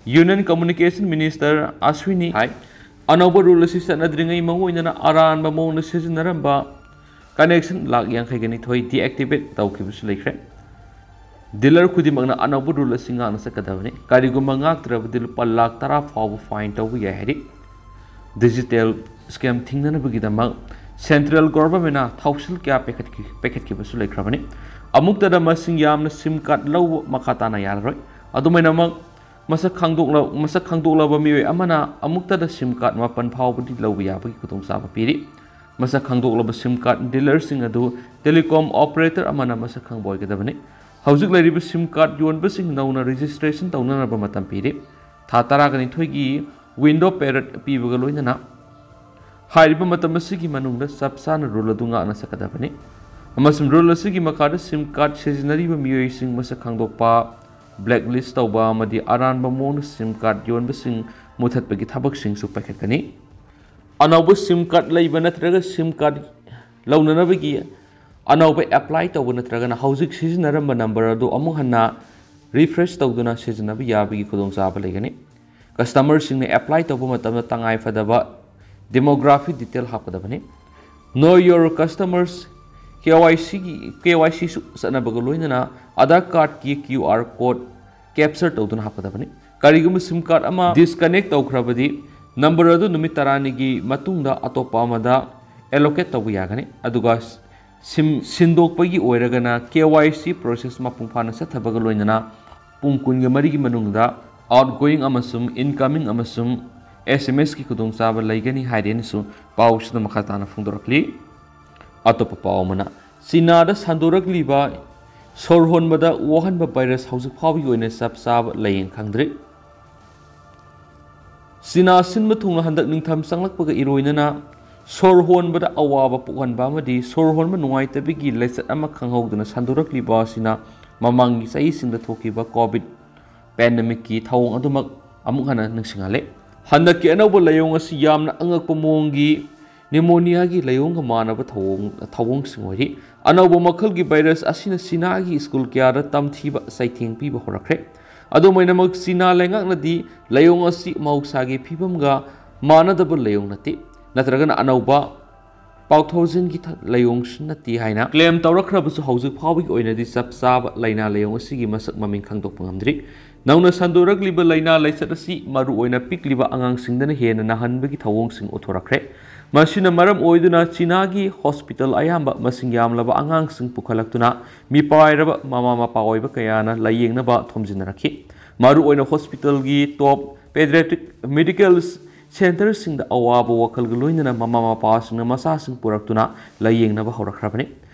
Union Communication Minister Ashwini ꯍꯥꯏ, ꯑꯅꯧꯕ rule ꯑꯁꯤ ꯆꯠꯅꯗ꯭ꯔꯤꯉꯩ ꯃꯔꯨꯑꯣꯏꯅ ꯑꯔꯥꯟꯕ ꯃꯑꯣꯡꯗ ꯁꯤꯖꯤꯟꯅꯔꯝꯕ connection ꯂꯥꯈ ꯌꯥꯡꯈꯩꯒ ꯅꯤꯊꯣꯏ deactivate ꯇꯧꯈꯤꯕꯁꯨ ꯂꯩꯈ꯭ꯔꯦ꯫ Dealer ꯈꯨꯗꯤꯡꯃꯛꯅ ꯑꯅꯧꯕ rule ꯑꯁꯤ ꯉꯥꯛꯅ ꯆꯠꯀꯗꯕꯅꯤ꯫ ꯀꯔꯤꯒꯨꯝꯕ ꯉꯥꯛꯇ꯭ꯔꯕꯗꯤ ꯂꯨꯄꯥ ꯂꯥꯈ ꯇꯔꯥ ꯐꯥꯎꯕ fine ꯇꯧꯕ ꯌꯥꯏ ꯍꯥꯏꯔꯤ꯫ Digital scam ꯊꯤꯡꯅꯅꯕꯒꯤꯗꯃꯛ central government ꯅ ꯊꯧꯁꯤꯜ ꯀꯌꯥ ꯄꯥꯏꯈꯠꯈꯤ-, ꯄꯥꯏꯈꯠꯈꯤꯕꯁꯨ ꯂꯩꯈ꯭ꯔꯕꯅꯤ꯫ ꯑꯃꯨꯛꯇꯗ ꯃꯁꯤꯡ ꯌꯥꯝꯅ SIM card ꯂꯧꯕ ꯃꯈꯥ ꯇꯥꯅ ꯌꯥꯔꯔꯣꯏ꯫ ꯑꯗꯨꯃꯥꯏꯅꯃꯛ ꯃꯁꯛ ꯈꯪꯗꯣꯛꯂ-, ꯃꯁꯛ ꯈꯪꯗꯣꯛꯂꯕ ꯃꯤꯑꯣꯏ ꯑꯃꯅ ꯑꯃꯨꯛꯇꯗ SIM card ꯃꯥꯄꯟ ꯐꯥꯎꯕꯗꯤ ꯂꯧꯕ ꯌꯥꯕꯒꯤ ꯈꯨꯗꯣꯡꯆꯥꯕ ꯄꯤꯔꯤ꯫ ꯃꯁꯛ ꯈꯪꯗꯣꯛꯂꯕ SIM card dealer ꯁꯤꯡ ꯑꯗꯨ telecom operator ꯑꯃꯅ ꯃꯁꯛ ꯈꯪꯕ ꯑꯣꯏꯒꯗꯕꯅꯤ꯫ ꯍꯧꯖꯤꯛ ꯂꯩꯔꯤꯕ SIM card ꯌꯣꯟꯕꯁꯤꯡ ꯅꯧꯅ registration ꯇꯧꯅꯅꯕ ꯃꯇꯝ ꯄꯤꯔꯤ꯫ ꯊꯥ ꯇꯔꯥꯒ ꯅꯤꯊꯣꯏꯒꯤ window period ꯄꯤꯕꯒ ꯂꯣꯏꯅꯅ ꯍꯥꯏꯔꯤꯕ ꯃꯇꯝ ꯑꯁꯤꯒꯤ ꯃꯅꯨꯡꯗ ꯆꯞ ꯆꯥꯅ rule ꯑꯗꯨ ꯉꯥꯛꯅ ꯆꯠꯀꯗꯕꯅꯤ꯫ ꯑꯃꯁꯨꯡ rule ꯑꯁꯤꯒꯤ ꯃꯈꯥꯗ SIM card ꯁꯤꯖꯤꯟꯅꯔꯤꯕ ꯃꯤꯑꯣꯏꯁꯤꯡ ꯃꯁꯛ ꯈꯪꯗꯣꯛꯄ, blacklist ꯇꯧꯕ ꯑꯃꯗꯤ ꯑꯔꯥꯟꯕ ꯃꯑꯣꯡꯗ SIM card ꯌꯣꯟꯕꯁꯤꯡ ꯃꯨꯊꯠꯄꯒꯤ ꯊꯕꯛꯁꯤꯡꯁꯨ ꯄꯥꯏꯈꯠꯀꯅꯤ꯫ ꯑꯅꯧꯕ SIM card ꯂꯩꯕ ꯅꯠꯇ꯭ꯔꯒ SIM card ꯂꯧꯅꯅꯕꯒꯤ ꯑꯅꯧꯕ apply ꯇꯧꯕ ꯅꯠꯇ꯭ꯔꯒꯅ ꯍꯧꯖꯤꯛ ꯁꯤꯖꯤꯟꯅꯔꯝꯕ number ꯑꯗꯨ ꯑꯃꯨꯛ ꯍꯟꯅ refresh ꯇꯧꯗꯨꯅ ꯁꯤꯖꯤꯟꯅꯕ ꯌꯥꯕꯒꯤ ꯈꯨꯗꯣꯡꯆꯥꯕ ꯂꯩꯒꯅꯤ꯫ Customer ꯁꯤꯡꯅ apply ꯇꯧꯕ ꯃꯇꯝꯗ ꯇꯉꯥꯏ ꯐꯗꯕ demography detail ꯍꯥꯞꯀꯗꯕꯅꯤ꯫ Know Your Customers, KYC ꯒꯤ, KYC ꯁꯨ ꯆꯠꯅꯕꯒ ꯂꯣꯏꯅꯅ Aadhaar card ꯀꯤ QR code capture ꯇꯧꯗꯨꯅ ꯍꯥꯞꯀꯗꯕꯅꯤ꯫ ꯀꯔꯤꯒꯨꯝꯕ SIM card ꯑꯃ disconnect ꯇꯧꯈ꯭ꯔꯕꯗꯤ, number ꯑꯗꯨ ꯅꯨꯃꯤꯠ ꯇꯔꯥꯅꯤꯒꯤ ꯃꯇꯨꯡꯗ ꯑꯇꯣꯞꯄ ꯑꯃꯗ allocate ꯇꯧꯕ ꯌꯥꯒꯅꯤ꯫ ꯑꯗꯨꯒ SIM ꯁꯤꯟꯗꯣꯛꯄꯒꯤ ꯑꯣꯏꯔꯒꯅ KYC process ꯃꯄꯨꯡ ꯐꯥꯅ ꯆꯠꯊꯕꯒ ꯂꯣꯏꯅꯅ ꯄꯨꯡ ꯀꯨꯟꯒ ꯃꯔꯤꯒꯤ ꯃꯅꯨꯡꯗ outgoing ꯑꯃꯁꯨꯡ incoming ꯑꯃꯁꯨꯡ SMS ꯀꯤ ꯈꯨꯗꯣꯡꯆꯥꯕ ꯂꯩꯒꯅꯤ ꯍꯥꯏꯔꯦꯅꯁꯨ ꯄꯥꯎꯁꯤꯗ ꯃꯈꯥ ꯇꯥꯅ ꯐꯣꯡꯗꯣꯔꯛꯂꯤ꯫ ꯑꯇꯣꯞꯄ ꯄꯥꯎ ꯑꯃꯅ, ꯆꯤꯅꯥꯗ ꯁꯟꯗꯣꯔꯛꯂꯤꯕ ꯁꯣꯔ ꯍꯣꯟꯕꯗ ꯋꯥꯍꯟꯕ virus ꯍꯧꯖꯤꯛ ꯐꯥꯎꯕꯒꯤ ꯑꯣꯏꯅ ꯆꯞ ꯆꯥꯕ ꯂꯥꯏꯌꯦꯡ ꯈꯪꯗ꯭ꯔꯤ꯫ ꯆꯤꯅꯥ ꯁꯤꯟꯕ ꯊꯨꯡꯅ ꯍꯟꯗꯛ ꯅꯤꯡꯊꯝ ꯆꯪꯂꯛꯄꯒ ꯏꯔꯣꯏꯅꯅ ꯁꯣꯔ ꯍꯣꯟꯕꯗ ꯑꯋꯥꯕ ꯄꯣꯛꯍꯟꯕ ꯑꯃꯗꯤ ꯁꯣꯔ ꯍꯣꯟꯕ ꯅꯨꯡꯉꯥꯏꯇꯕꯒꯤ ꯂꯥꯏꯆꯠ ꯑꯃ ꯈꯪꯍꯧꯗꯅ ꯁꯟꯗꯣꯔꯛꯂꯤꯕ ꯑꯁꯤꯅ ꯃꯃꯥꯡꯒꯤ ꯆꯍꯤꯁꯤꯡꯗ ꯊꯣꯛꯈꯤꯕ COVID pandemic ꯀꯤ ꯊꯧꯑꯣꯡ ꯑꯗꯨꯃꯛ ꯑꯃꯨꯛ ꯍꯟꯅ ꯅꯤꯡꯁꯤꯡꯍꯜꯂꯦ꯫ ꯍꯟꯗꯛꯀꯤ ꯑꯅꯧꯕ ꯂꯥꯏꯑꯣꯡ ꯑꯁꯤ ꯌꯥꯝꯅ ꯑꯉꯛꯄ ꯃꯑꯣꯡꯒꯤ pneumonia ꯒꯤ ꯂꯥꯏꯑꯣꯡꯒ ꯃꯥꯟꯅꯕ ꯊꯧꯑꯣꯡ, ꯊꯧꯑꯣꯡꯁꯤꯡ ꯑꯣꯏꯔꯤ꯫ ꯑꯅꯧꯕ ꯃꯈꯜꯒꯤ virus ꯑꯁꯤꯅ ꯆꯤꯅꯥꯒꯤ school ꯀꯌꯥꯗ ꯇꯝꯊꯤꯕ ꯆꯩꯊꯦꯡ ꯄꯤꯕ ꯍꯧꯔꯛꯈ꯭ꯔꯦ꯫ ꯑꯗꯨꯝ ꯑꯣꯏꯅꯃꯛ, ꯆꯤꯅꯥ ꯂꯩꯉꯥꯛꯅꯗꯤ ꯂꯥꯏꯑꯣꯡ ꯑꯁꯤ ꯃꯍꯧꯁꯥꯒꯤ ꯐꯤꯕꯝꯒ ꯃꯥꯟꯅꯗꯕ ꯂꯥꯏꯑꯣꯡ ꯅꯠꯇꯦ, ꯅꯠꯇ꯭ꯔꯒꯅ ꯑꯅꯧꯕ ꯄꯥꯎꯊꯣꯛꯁꯤꯡꯒꯤ ꯊ-, ꯂꯥꯏꯑꯣꯡꯁꯨ ꯅꯠꯇꯦ ꯍꯥꯏꯅ ꯀ꯭ꯂꯦꯝ ꯇꯧꯔꯛꯈ꯭ꯔꯕꯁꯨ, ꯍꯧꯖꯤꯛ ꯐꯥꯎꯕꯒꯤ ꯑꯣꯏꯅꯗꯤ ꯆꯞ ꯆꯥꯕ ꯂꯥꯏꯅꯥ ꯂꯥꯏꯑꯣꯡ ꯑꯁꯤꯒꯤ ꯃꯁꯛ ꯃꯃꯤꯡ ꯈꯪꯗꯣꯛꯄ ꯉꯝꯗ꯭ꯔꯤ꯫ ꯅꯧꯅ ꯁꯟꯗꯣꯔꯛꯂꯤꯕ ꯂꯥꯏꯅꯥ ꯂꯥꯏꯆꯠ ꯑꯁꯤ ꯃꯔꯨꯑꯣꯏꯅ ꯄꯤꯛꯂꯤꯕ ꯑꯉꯥꯡꯁꯤꯡꯗꯅ ꯍꯦꯟꯅ ꯅꯥꯍꯟꯕꯒꯤ ꯊꯧꯑꯣꯡꯁꯤꯡ ꯎꯠꯊꯣꯔꯛꯈ꯭ꯔꯦ꯫ ꯃꯁꯤꯅ ꯃꯔꯝ ꯑꯣꯏꯗꯨꯅ ꯆꯤꯅꯥꯒꯤ ꯍꯣꯁꯄꯤꯇꯥꯜ ꯑꯌꯥꯝꯕ ꯃꯁꯤꯡ ꯌꯥꯝꯂꯕ ꯑꯉꯥꯡꯁꯤꯡ ꯄꯨꯈꯠꯂꯛꯇꯨꯅ ꯃꯤꯄꯥꯏꯔꯕ ꯃꯃꯥ ꯃꯄꯥ ꯑꯣꯏꯕ ꯀꯌꯥꯅ ꯂꯥꯏꯌꯦꯡꯅꯕ ꯊꯣꯝꯖꯤꯟꯅꯔꯛꯈꯤ꯫ ꯃꯔꯨꯑꯣꯏꯅ ꯍꯣꯁꯄꯤꯇꯥꯜꯒꯤ ꯇꯣꯞ ꯄꯦꯗꯤꯌꯥꯇ꯭ꯔꯤꯛ ꯃꯦꯗꯤꯀꯦꯜ ꯁꯦꯟꯇꯔꯁꯤꯡꯗ ꯑꯋꯥꯕ ꯋꯥꯈꯜꯒ ꯂꯣꯏꯅꯅ ꯃꯃꯥ ꯃꯄꯥꯁꯤꯡꯅ ꯃꯆꯥꯁꯤꯡ ꯄꯨꯔꯛꯇꯨꯅ ꯂꯥꯏꯌꯦꯡꯅꯕ ꯍꯧꯔꯛꯈ꯭ꯔꯕꯅꯤ꯫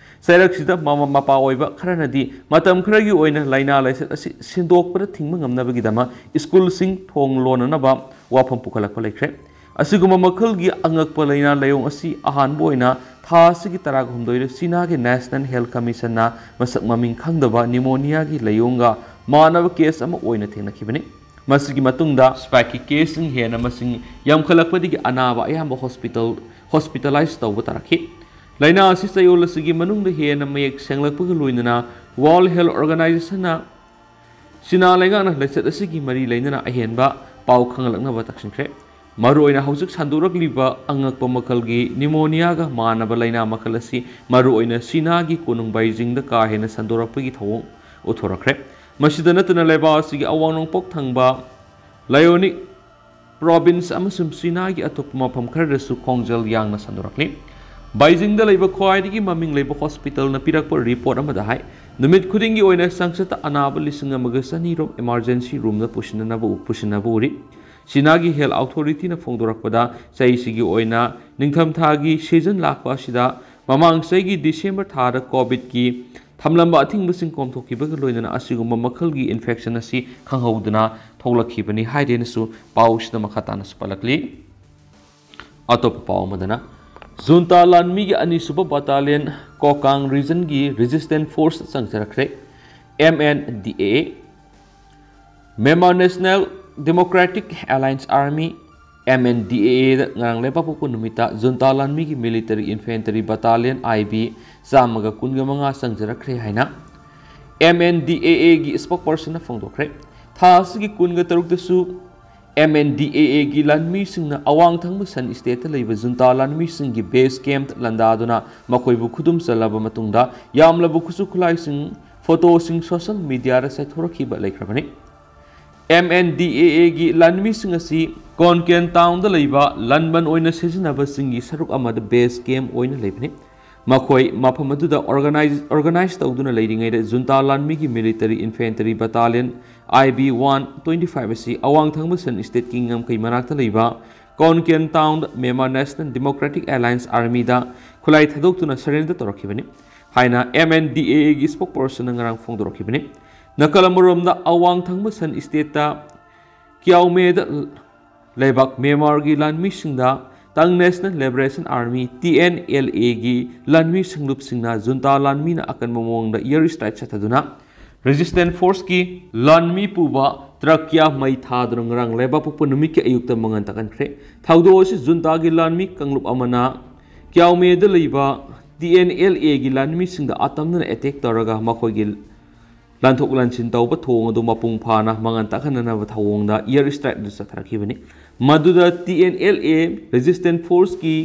ꯆꯩꯔꯛꯁꯤꯗ ꯃꯃꯥ ꯃꯄꯥ ꯑꯣꯏꯕ ꯈꯔꯅꯗꯤ ꯃꯇꯝ ꯈꯔꯒꯤ ꯑꯣꯏꯅ ꯂꯥꯏꯅꯥ ꯂꯥꯏꯆꯠ ꯑꯁꯤ ꯁꯤꯟꯗꯣꯛꯄꯗ ꯊꯤꯡꯕ ꯉꯝꯅꯕꯒꯤꯗꯃꯛ ꯁ꯭ꯀꯨꯜꯁꯤꯡ ꯊꯣꯡ ꯂꯣꯟꯅꯅꯕ ꯋꯥꯐꯝ ꯄꯨꯈꯠꯂꯛꯄ ꯂꯩꯈ꯭ꯔꯦ꯫ ꯑꯁꯤꯒꯨꯝꯕ ꯃꯈꯜꯒꯤ ꯑꯉꯛꯄ ꯂꯥꯏꯅꯥ ꯂꯥꯏꯑꯣꯡ ꯑꯁꯤ ꯑꯍꯥꯟꯕ ꯑꯣꯏꯅ ꯊꯥ ꯑꯁꯤꯒꯤ ꯇꯔꯥꯍꯨꯝꯗꯣꯏꯗ ꯆꯤꯅꯥꯒꯤ ꯅꯦꯁꯅꯦꯜ ꯍꯦꯜꯊ ꯀꯃꯤꯁꯟꯅ ꯃꯁꯛ ꯃꯃꯤꯡ ꯈꯪꯗꯕ ꯅꯤꯃꯣꯅꯤꯌꯥꯒꯤ ꯂꯥꯏꯑꯣꯡꯒ ꯃꯥꯟꯅꯕ ꯀꯦꯁ ꯑꯃ ꯑꯣꯏꯅ ꯊꯦꯡꯅꯈꯤꯕꯅꯤ꯫ ꯃꯁꯤꯒꯤ ꯃꯇꯨꯡꯗ ꯁ꯭ꯄꯥꯏꯛꯀꯤ ꯀꯦꯁꯁꯤꯡ ꯍꯦꯟꯅ ꯃꯁꯤꯡ ꯌꯥꯝꯈꯠꯂꯛꯄꯗꯒꯤ ꯑꯅꯥꯕ ꯑꯌꯥꯝꯕ ꯍꯣꯁꯄꯤꯇꯥꯜ, ꯍꯣꯁꯄꯤꯇꯥꯂꯥꯏꯖ ꯇꯧꯕ ꯇꯥꯔꯛꯈꯤ꯫ ꯂꯥꯏꯅꯥ ꯑꯁꯤ ꯆꯌꯣꯜ ꯑꯁꯤꯒꯤ ꯃꯅꯨꯡꯗ ꯍꯦꯟꯅ ꯃꯌꯦꯛ ꯁꯦꯡꯂꯛꯄꯒ ꯂꯣꯏꯅꯅ ꯋꯥꯔꯜꯗ ꯍꯦꯜꯊ ꯑꯣꯔꯒꯅꯥꯏꯖꯦꯁꯟꯅ ꯆꯤꯅꯥ ꯂꯩꯉꯥꯛꯅ ꯂꯥꯏꯆꯠ ꯑꯁꯤꯒꯤ ꯃꯔꯤ ꯂꯩꯅꯅ ꯑꯍꯦꯟꯕ ꯄꯥꯎ ꯈꯪꯍꯜꯂꯛꯅꯕ ꯇꯛꯁꯤꯟꯈ꯭ꯔꯦ꯫ ꯃꯔꯨꯑꯣꯏꯅ ꯍꯧꯖꯤꯛ ꯁꯟꯗꯣꯔꯛꯂꯤꯕ ꯑꯉꯛꯄ ꯃꯈꯜꯒꯤ ꯅꯤꯃꯣꯅꯤꯌꯥꯒ ꯃꯥꯟꯅꯕ ꯂꯥꯏꯅꯥ ꯃꯈꯜ ꯑꯁꯤ ꯃꯔꯨꯑꯣꯏꯅ ꯆꯤꯅꯥꯒꯤ ꯀꯣꯅꯨꯡ ꯕꯩꯖꯤꯡꯗ ꯀꯥ ꯍꯦꯟꯅ ꯁꯟꯗꯣꯔꯛꯄꯒꯤ ꯊꯧꯑꯣꯡ ꯎꯠꯊꯣꯔꯛꯈ꯭ꯔꯦ꯫ ꯃꯁꯤꯗ ꯅꯠꯇꯅ ꯂꯩꯕꯥꯛ ꯑꯁꯤꯒꯤ ꯑꯋꯥꯡ ꯅꯣꯡꯄꯣꯛ ꯊꯪꯕ ꯂꯥꯏꯑꯣꯅꯤꯛ ꯄ꯭ꯔꯣꯚꯤꯟꯁ ꯑꯃꯁꯨꯡ ꯆꯤꯅꯥꯒꯤ ꯑꯇꯣꯞꯄ ꯃꯐꯝ ꯈꯔꯗꯁꯨ ꯈꯣꯡꯖꯦꯜ ꯌꯥꯡꯅ ꯁꯟꯗꯣꯔꯛꯂꯤ꯫ ꯕꯩꯖꯤꯡꯗ ꯂꯩꯕ ꯈ꯭ꯋꯥꯏꯗꯒꯤ ꯃꯃꯤꯡ ꯂꯩꯕ ꯍꯣꯁꯄꯤꯇꯥꯜꯅ ꯄꯤꯔꯛꯄ ꯔꯤꯄꯣꯔꯠ ꯑꯃꯗ ꯍꯥꯏ, ꯅꯨꯃꯤꯠ ꯈꯨꯗꯤꯡꯒꯤ ꯑꯣꯏꯅ ꯆꯥꯡꯆꯠꯇ ꯑꯅꯥꯕ ꯂꯤꯁꯤꯡ ꯑꯃꯒ ꯆꯅꯤ ꯔꯣꯝ ꯏꯃꯥꯔꯖꯦꯟꯁꯤ ꯔꯨꯝꯗ ꯄꯨꯁꯤꯟꯅꯅꯕ ꯎ-, ꯄꯨꯁꯤꯟꯅꯕ ꯎꯔꯤ꯫ ꯆꯤꯅꯥꯒꯤ ꯍꯦꯜꯊ ꯑꯣꯊꯣꯔꯤꯇꯤꯅ ꯐꯣꯡꯗꯣꯔꯛꯄꯗ, ꯆꯍꯤꯁꯤꯒꯤ ꯑꯣꯏꯅ ꯅꯤꯡꯊꯝꯊꯥꯒꯤ ꯁꯤꯖꯟ ꯂꯥꯛꯄ ꯑꯁꯤꯗ ꯃꯃꯥꯡ ꯆꯍꯤꯒꯤ ꯗꯤꯁꯦꯝꯕꯔ ꯊꯥꯗ ꯀꯣꯚꯤꯗꯀꯤ ꯊꯝꯂꯝꯕ ꯑꯊꯤꯡꯕꯁꯤꯡ ꯀꯣꯝꯊꯣꯛꯈꯤꯕꯒ ꯂꯣꯏꯅꯅ ꯑꯁꯤꯒꯨꯝꯕ ꯃꯈꯜꯒꯤ ꯏꯟꯐꯦꯛꯁꯟ ꯑꯁꯤ ꯈꯪꯍꯧꯗꯅ ꯊꯣꯛꯂꯛꯈꯤꯕꯅꯤ ꯍꯥꯏꯗꯦꯅꯁꯨ ꯄꯥꯎꯁꯤꯗ ꯃꯈꯥ ꯇꯥꯅꯁꯨ ꯄꯜꯂꯛꯂꯤ꯫ ꯑꯇꯣꯞꯄ ꯄꯥꯎ ꯑꯃꯗꯅ, ꯖꯨꯟꯇꯥ ꯂꯥꯟꯃꯤꯒꯤ ꯑꯅꯤꯁꯨꯕ ꯕꯠꯇꯥꯂꯤꯌꯟ ꯀꯣꯀꯥꯡ ꯔꯤꯖꯟꯒꯤ ꯔꯦꯖꯤꯁꯇꯦꯟ ꯐꯣꯔꯁ ꯆꯪꯖꯔꯛꯈ꯭ꯔꯦ꯫ M N D A A, Myanmar National Democratic Alliance Army, M N D A ꯑꯦꯗ ꯉꯔꯥꯡ ꯂꯩꯕꯥꯛꯄꯣꯛꯄ ꯅꯨꯃꯤꯠꯇ ꯖꯨꯟꯇꯥ ꯂꯥꯟꯃꯤꯒꯤ military infantry battalion I B ꯆꯥꯝꯃꯒ ꯀꯨꯟꯒ ꯃꯉꯥ ꯆꯪꯖꯔꯛꯈ꯭ꯔꯦ ꯍꯥꯏꯅ ꯑꯦꯝ ꯑꯦꯟ ꯗꯤ ꯑꯦ ꯑꯦꯒꯤ ꯏꯁꯄꯣꯛꯄꯔꯁꯟꯅ ꯐꯣꯡꯗꯣꯛꯈ꯭ꯔꯦ꯫ ꯊꯥ ꯑꯁꯤꯒꯤ ꯀꯨꯟꯒ ꯇꯔꯨꯛꯇꯁꯨ M N D A Aꯒꯤ ꯂꯥꯟꯃꯤꯁꯤꯡꯅ ꯑꯋꯥꯡ ꯊꯪꯕ ꯁꯟ ꯁ꯭ꯇꯦꯠꯇ ꯂꯩꯕ ꯖꯨꯟꯇꯥ ꯂꯥꯟꯃꯤꯁꯤꯡꯒꯤ ꯕꯦꯁ ꯀꯦꯝꯞꯇ ꯂꯥꯟꯗꯥꯗꯨꯅ ꯃꯈꯣꯏꯕꯨ ꯈꯨꯗꯨꯝ ꯆꯜꯂꯕ ꯃꯇꯨꯡꯗ ꯌꯥꯝꯂꯕ ꯈꯨꯠꯁꯨ ꯈꯨꯠꯂꯥꯏꯁꯤꯡ, ꯐꯣꯇꯣꯁꯤꯡ ꯁꯣꯁꯤꯌꯦꯜ ꯃꯤꯗꯤꯌꯥꯗ ꯆꯥꯏꯊꯣꯔꯛꯈꯤꯕ ꯂꯩꯈ꯭ꯔꯕꯅꯤ꯫ M N D A Aꯒꯤ ꯂꯥꯟꯃꯤꯁꯤꯡ ꯑꯁꯤ ꯀꯣꯟꯀꯦꯟ ꯇꯥꯎꯟꯗ ꯂꯩꯕ ꯂꯟꯕꯟ ꯑꯣꯏꯅ ꯁꯤꯖꯤꯟꯅꯕꯁꯤꯡꯒꯤ ꯁꯔꯨꯛ ꯑꯃꯗ ꯕꯦꯁ ꯀꯦꯝꯞ ꯑꯣꯏꯅ ꯂꯩꯕꯅꯤ꯫ ꯃꯈꯣꯏ ꯃꯐꯝ ꯑꯗꯨꯗ ꯑꯣꯔꯒꯅꯥꯏꯖ ꯑꯣꯔꯒꯅꯥꯏꯖ ꯇꯧꯗꯨꯅ ꯂꯩꯔꯤꯉꯩꯗ ꯖꯨꯟꯇꯥ ꯂꯥꯟꯃꯤꯒꯤ military ꯏꯟꯐꯦꯟꯇꯔꯤ ꯕꯇꯥꯂꯤꯌꯟ I B one twenty five ꯑꯁꯤ ꯑꯋꯥꯡ ꯊꯪꯕ ꯁꯟ ꯁ꯭ꯇꯦꯠꯀꯤ ꯉꯝꯈꯩ ꯃꯅꯥꯛꯇ ꯂꯩꯕ ꯀꯣꯟꯀꯦꯟ ꯇꯥꯎꯟꯗ ꯃ꯭ꯌꯥꯟꯃꯥꯔ ꯅꯦꯁꯅꯦꯜ ꯗꯦꯃꯣꯀ꯭ꯔꯦꯇꯤꯛ ꯑꯦꯂꯥꯏꯟꯁ ꯑꯥꯔꯃꯤꯗ ꯈꯨꯠꯂꯥꯏ ꯊꯥꯗꯣꯛꯇꯨꯅ ꯁꯔꯦꯟꯗꯔ ꯇꯧꯔꯛꯈꯤꯕꯅꯤ ꯍꯥꯏꯅ M N D A Aꯒꯤ ꯁ꯭ꯄꯣꯛꯄꯔꯁꯟꯅ ꯉꯔꯥꯡ ꯐꯣꯡꯗꯣꯔꯛꯈꯤꯕꯅꯤ꯫ ꯅꯥꯀꯜ ꯑꯃꯔꯣꯝꯗ ꯑꯋꯥꯡ ꯊꯪꯕ ꯁꯟ ꯁ꯭ꯇꯦꯠꯇ ꯀ꯭ꯌꯥꯎꯃꯦꯗ ꯂꯩꯕꯥꯛ ꯃ꯭ꯌꯥꯟꯃꯥꯔꯒꯤ ꯂꯥꯟꯃꯤꯁꯤꯡꯗ ꯇꯥꯡ national liberation army, T N L Aꯒꯤ ꯂꯥꯟꯃꯤ ꯁꯪꯂꯨꯞꯁꯤꯡꯅ ꯖꯨꯟꯇꯥ ꯂꯥꯟꯃꯤꯅ ꯑꯀꯟꯕ ꯃꯑꯣꯡꯗ ꯏꯌꯔ ꯁ꯭ꯇ꯭ꯔꯥꯏꯛ ꯆꯠꯊꯗꯨꯅ ꯔꯦꯖꯤꯁꯇꯦꯟꯁ ꯐꯣꯔꯁꯀꯤ ꯂꯥꯟꯃꯤ ꯄꯨꯕ ꯇ꯭ꯔꯛ ꯀꯌꯥ ꯃꯩ ꯊꯥꯗꯨꯅ ꯉꯔꯥꯡ ꯂꯩꯕꯥꯛꯄꯣꯛꯄ ꯅꯨꯃꯤꯠꯀꯤ ꯑꯌꯨꯛꯇ ꯃꯉꯥꯜ ꯇꯥꯛꯍꯟꯈ꯭ꯔꯦ꯫ ꯊꯧꯗꯣꯛ ꯑꯁꯤ ꯖꯨꯟꯇꯥꯒꯤ ꯂꯥꯟꯃꯤ ꯀꯥꯡꯂꯨꯞ ꯑꯃꯅ ꯀ꯭ꯌꯥꯎꯃꯦꯗ ꯂꯩꯕ T N L Aꯒꯤ ꯂꯥꯟꯃꯤꯁꯤꯡꯗ ꯑꯇꯝꯅꯅ ꯑꯦꯇꯦꯛ ꯇꯧꯔꯒ ꯃꯈꯣꯏꯒꯤ ꯂꯥꯟꯊꯣꯛ ꯂꯥꯟꯁꯤꯟ ꯇꯧꯕ ꯊꯣꯡ ꯑꯗꯨ ꯃꯄꯨꯡ ꯐꯥꯅ ꯃꯉꯥꯜ ꯇꯥꯛꯍꯟꯅꯅꯕ ꯊꯧꯑꯣꯡꯗ ꯏꯌꯔ ꯁ꯭ꯇ꯭ꯔꯥꯏꯛ ꯑꯗꯨ ꯆꯠꯊꯔꯛꯈꯤꯕꯅꯤ꯫ ꯃꯗꯨꯗ T N L A resistance ꯐꯣꯔꯁꯀꯤ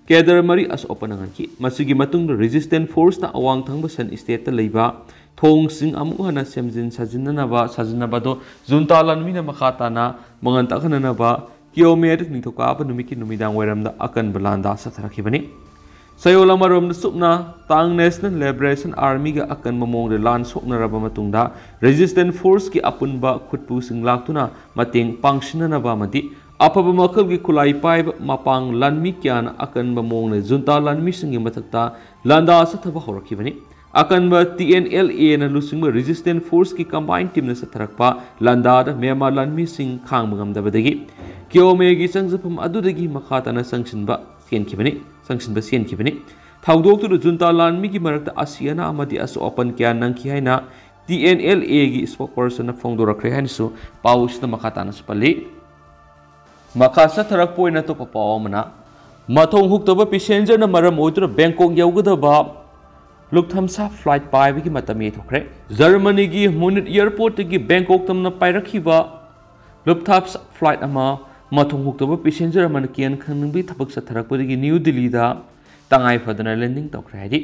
ꯀꯦꯗꯔ ꯃꯔꯤ ꯑꯁꯣꯛ ꯑꯄꯟ ꯅꯪꯍꯟꯈꯤ꯫ ꯃꯁꯤꯒꯤ ꯃꯇꯨꯡꯗ ꯔꯦꯖꯤꯁꯇꯦꯟꯁ ꯐꯣꯔꯁꯅ ꯑꯋꯥꯡ ꯊꯪꯕ ꯁꯟ ꯁ꯭ꯇꯦꯠꯇ ꯂꯩꯕ ꯊꯣꯡꯁꯤꯡ ꯑꯃꯨꯛ ꯍꯟꯅ ꯁꯦꯝꯖꯤꯟ ꯁꯥꯖꯤꯟꯅꯅꯕ ꯁꯥꯖꯤꯟꯅꯕꯗꯨ ꯖꯨꯟꯇꯥ ꯂꯥꯟꯃꯤꯅ ꯃꯈꯥ ꯇꯥꯅ ꯃꯉꯥꯜ ꯇꯥꯛꯍꯟꯅꯅꯕ ꯀꯤꯌꯣꯃꯦꯠ ꯅꯤꯡꯊꯧꯀꯥꯕ ꯅꯨꯃꯤꯠꯀꯤ ꯅꯨꯃꯤꯗꯥꯡ ꯋꯥꯏꯔꯝꯗ ꯑꯀꯟꯕ ꯂꯥꯟꯗꯥ ꯆꯠꯊꯔꯛꯈꯤꯕꯅꯤ꯫ ꯆꯌꯣꯜ ꯑꯃꯔꯣꯝꯗ ꯆꯨꯞꯅ ꯇꯥꯡ ꯅꯦꯁꯅꯦꯜ ꯂꯤꯕꯔꯦꯁꯟ ꯑꯥꯔꯃꯤꯒ ꯑꯀꯟꯕ ꯃꯑꯣꯡꯗ ꯂꯥꯟ ꯁꯣꯛꯅꯔꯕ ꯃꯇꯨꯡꯗ ꯔꯦꯖꯤꯁꯇꯦꯟꯁ ꯐꯣꯔꯁꯀꯤ ꯑꯄꯨꯟꯕ ꯈꯨꯠꯄꯨꯁꯤꯡ ꯂꯥꯛꯇꯨꯅ ꯃꯇꯦꯡ ꯄꯥꯡꯁꯤꯟꯅꯅꯕ ꯑꯃꯗꯤ ꯑꯐꯕ ꯃꯈꯜꯒꯤ ꯈꯨꯠꯂꯥꯏ ꯄꯥꯏꯕ ꯃꯄꯥꯡ ꯂꯥꯟꯃꯤ ꯀꯌꯥꯅ ꯑꯀꯟꯕ ꯃꯑꯣꯡꯗ ꯖꯨꯟꯇꯥ ꯂꯥꯟꯃꯤꯁꯤꯡꯒꯤ ꯃꯊꯛꯇ ꯂꯥꯟꯗꯥ ꯆꯠꯊꯕ ꯍꯧꯔꯛꯈꯤꯕꯅꯤ꯫ ꯑꯀꯟꯕ T N L Aꯅ ꯂꯨꯆꯤꯡꯕ ꯔꯦꯖꯤꯁꯇꯦꯟꯁ ꯐꯣꯔꯁꯀꯤ ꯀꯝꯕꯥꯏꯟ ꯇꯤꯝꯅ ꯆꯠꯊꯔꯛꯄ ꯂꯥꯟꯗꯥꯗ ꯃ꯭ꯌꯥꯟꯃꯥꯔ ꯂꯥꯟꯃꯤꯁꯤꯡ ꯈꯥꯡꯕ ꯉꯝꯗꯕꯗꯒꯤ ꯀꯤꯌꯣꯃꯦꯒꯤ ꯆꯪꯖꯐꯝ ꯑꯗꯨꯗꯒꯤ ꯃꯈꯥ ꯇꯥꯅ ꯆꯪꯁꯤꯟꯕ ꯆꯦꯟꯈꯤꯕꯅꯤ, ꯆꯪꯁꯤꯟꯕ ꯆꯦꯟꯈꯤꯕꯅꯤ꯫ ꯊꯧꯗꯣꯛꯇꯨꯗ ꯖꯨꯟꯇꯥ ꯂꯥꯟꯃꯤꯒꯤ ꯃꯔꯛꯇ ꯑꯁꯤ ꯑꯅꯥ ꯑꯃꯗꯤ ꯑꯁꯣꯛ ꯑꯄꯟ ꯀꯌꯥ ꯅꯪꯈꯤ ꯍꯥꯏꯅ T N L Aꯒꯤ ꯁ꯭ꯄꯣꯛꯄꯔꯁꯟꯅ ꯐꯣꯡꯗꯣꯔꯛꯈ꯭ꯔꯦ ꯍꯥꯏꯅꯁꯨ ꯄꯥꯎ ꯑꯁꯤꯗ ꯃꯈꯥ ꯇꯥꯅꯁꯨ ꯄꯜꯂꯤ꯫ ꯃꯈꯥ ꯆꯠꯊꯔꯛꯄ ꯑꯣꯏꯅ ꯑꯇꯣꯞꯄ ꯄꯥꯎ ꯑꯃꯅ, ꯃꯊꯣꯡ ꯍꯨꯛꯇꯕ ꯄꯦꯁꯦꯟꯖꯔꯅ ꯃꯔꯝ ꯑꯣꯏꯗꯨꯅ ꯕꯦꯡꯀꯣꯛ ꯌꯧꯒꯗꯕ ꯂꯨꯞꯊꯝꯁꯥ ꯐ꯭ꯂꯥꯏꯠ ꯄꯥꯏꯕꯒꯤ ꯃꯇꯝ ꯌꯩꯊꯣꯛꯈ꯭ꯔꯦ꯫ ꯖꯔꯃꯅꯤꯒꯤ ꯃꯨꯅꯤꯠ ꯑꯦꯌꯔꯄꯣꯔꯠꯇꯒꯤ ꯕꯦꯡꯀꯣꯛ ꯇꯝꯅ ꯄꯥꯏꯔꯛꯈꯤꯕ ꯂꯨꯞꯊꯥꯞꯁꯥ ꯐ꯭ꯂꯥꯏꯠ ꯑꯃ ꯃꯊꯣꯡ ꯍꯨꯛꯇꯕ ꯄꯦꯁꯦꯟꯖꯔ ꯑꯃꯅ ꯀꯤꯍꯟ ꯈꯪꯍꯟꯕꯒꯤ ꯊꯕꯛ ꯆꯠꯊꯔꯛꯄꯗꯒꯤ ꯅ꯭ꯌꯨ ꯗꯤꯜꯂꯤꯗ ꯇꯉꯥꯏ ꯐꯗꯅ ꯂꯦꯟꯗꯤꯡ ꯇꯧꯈ꯭ꯔꯦ ꯍꯥꯏꯔꯤ꯫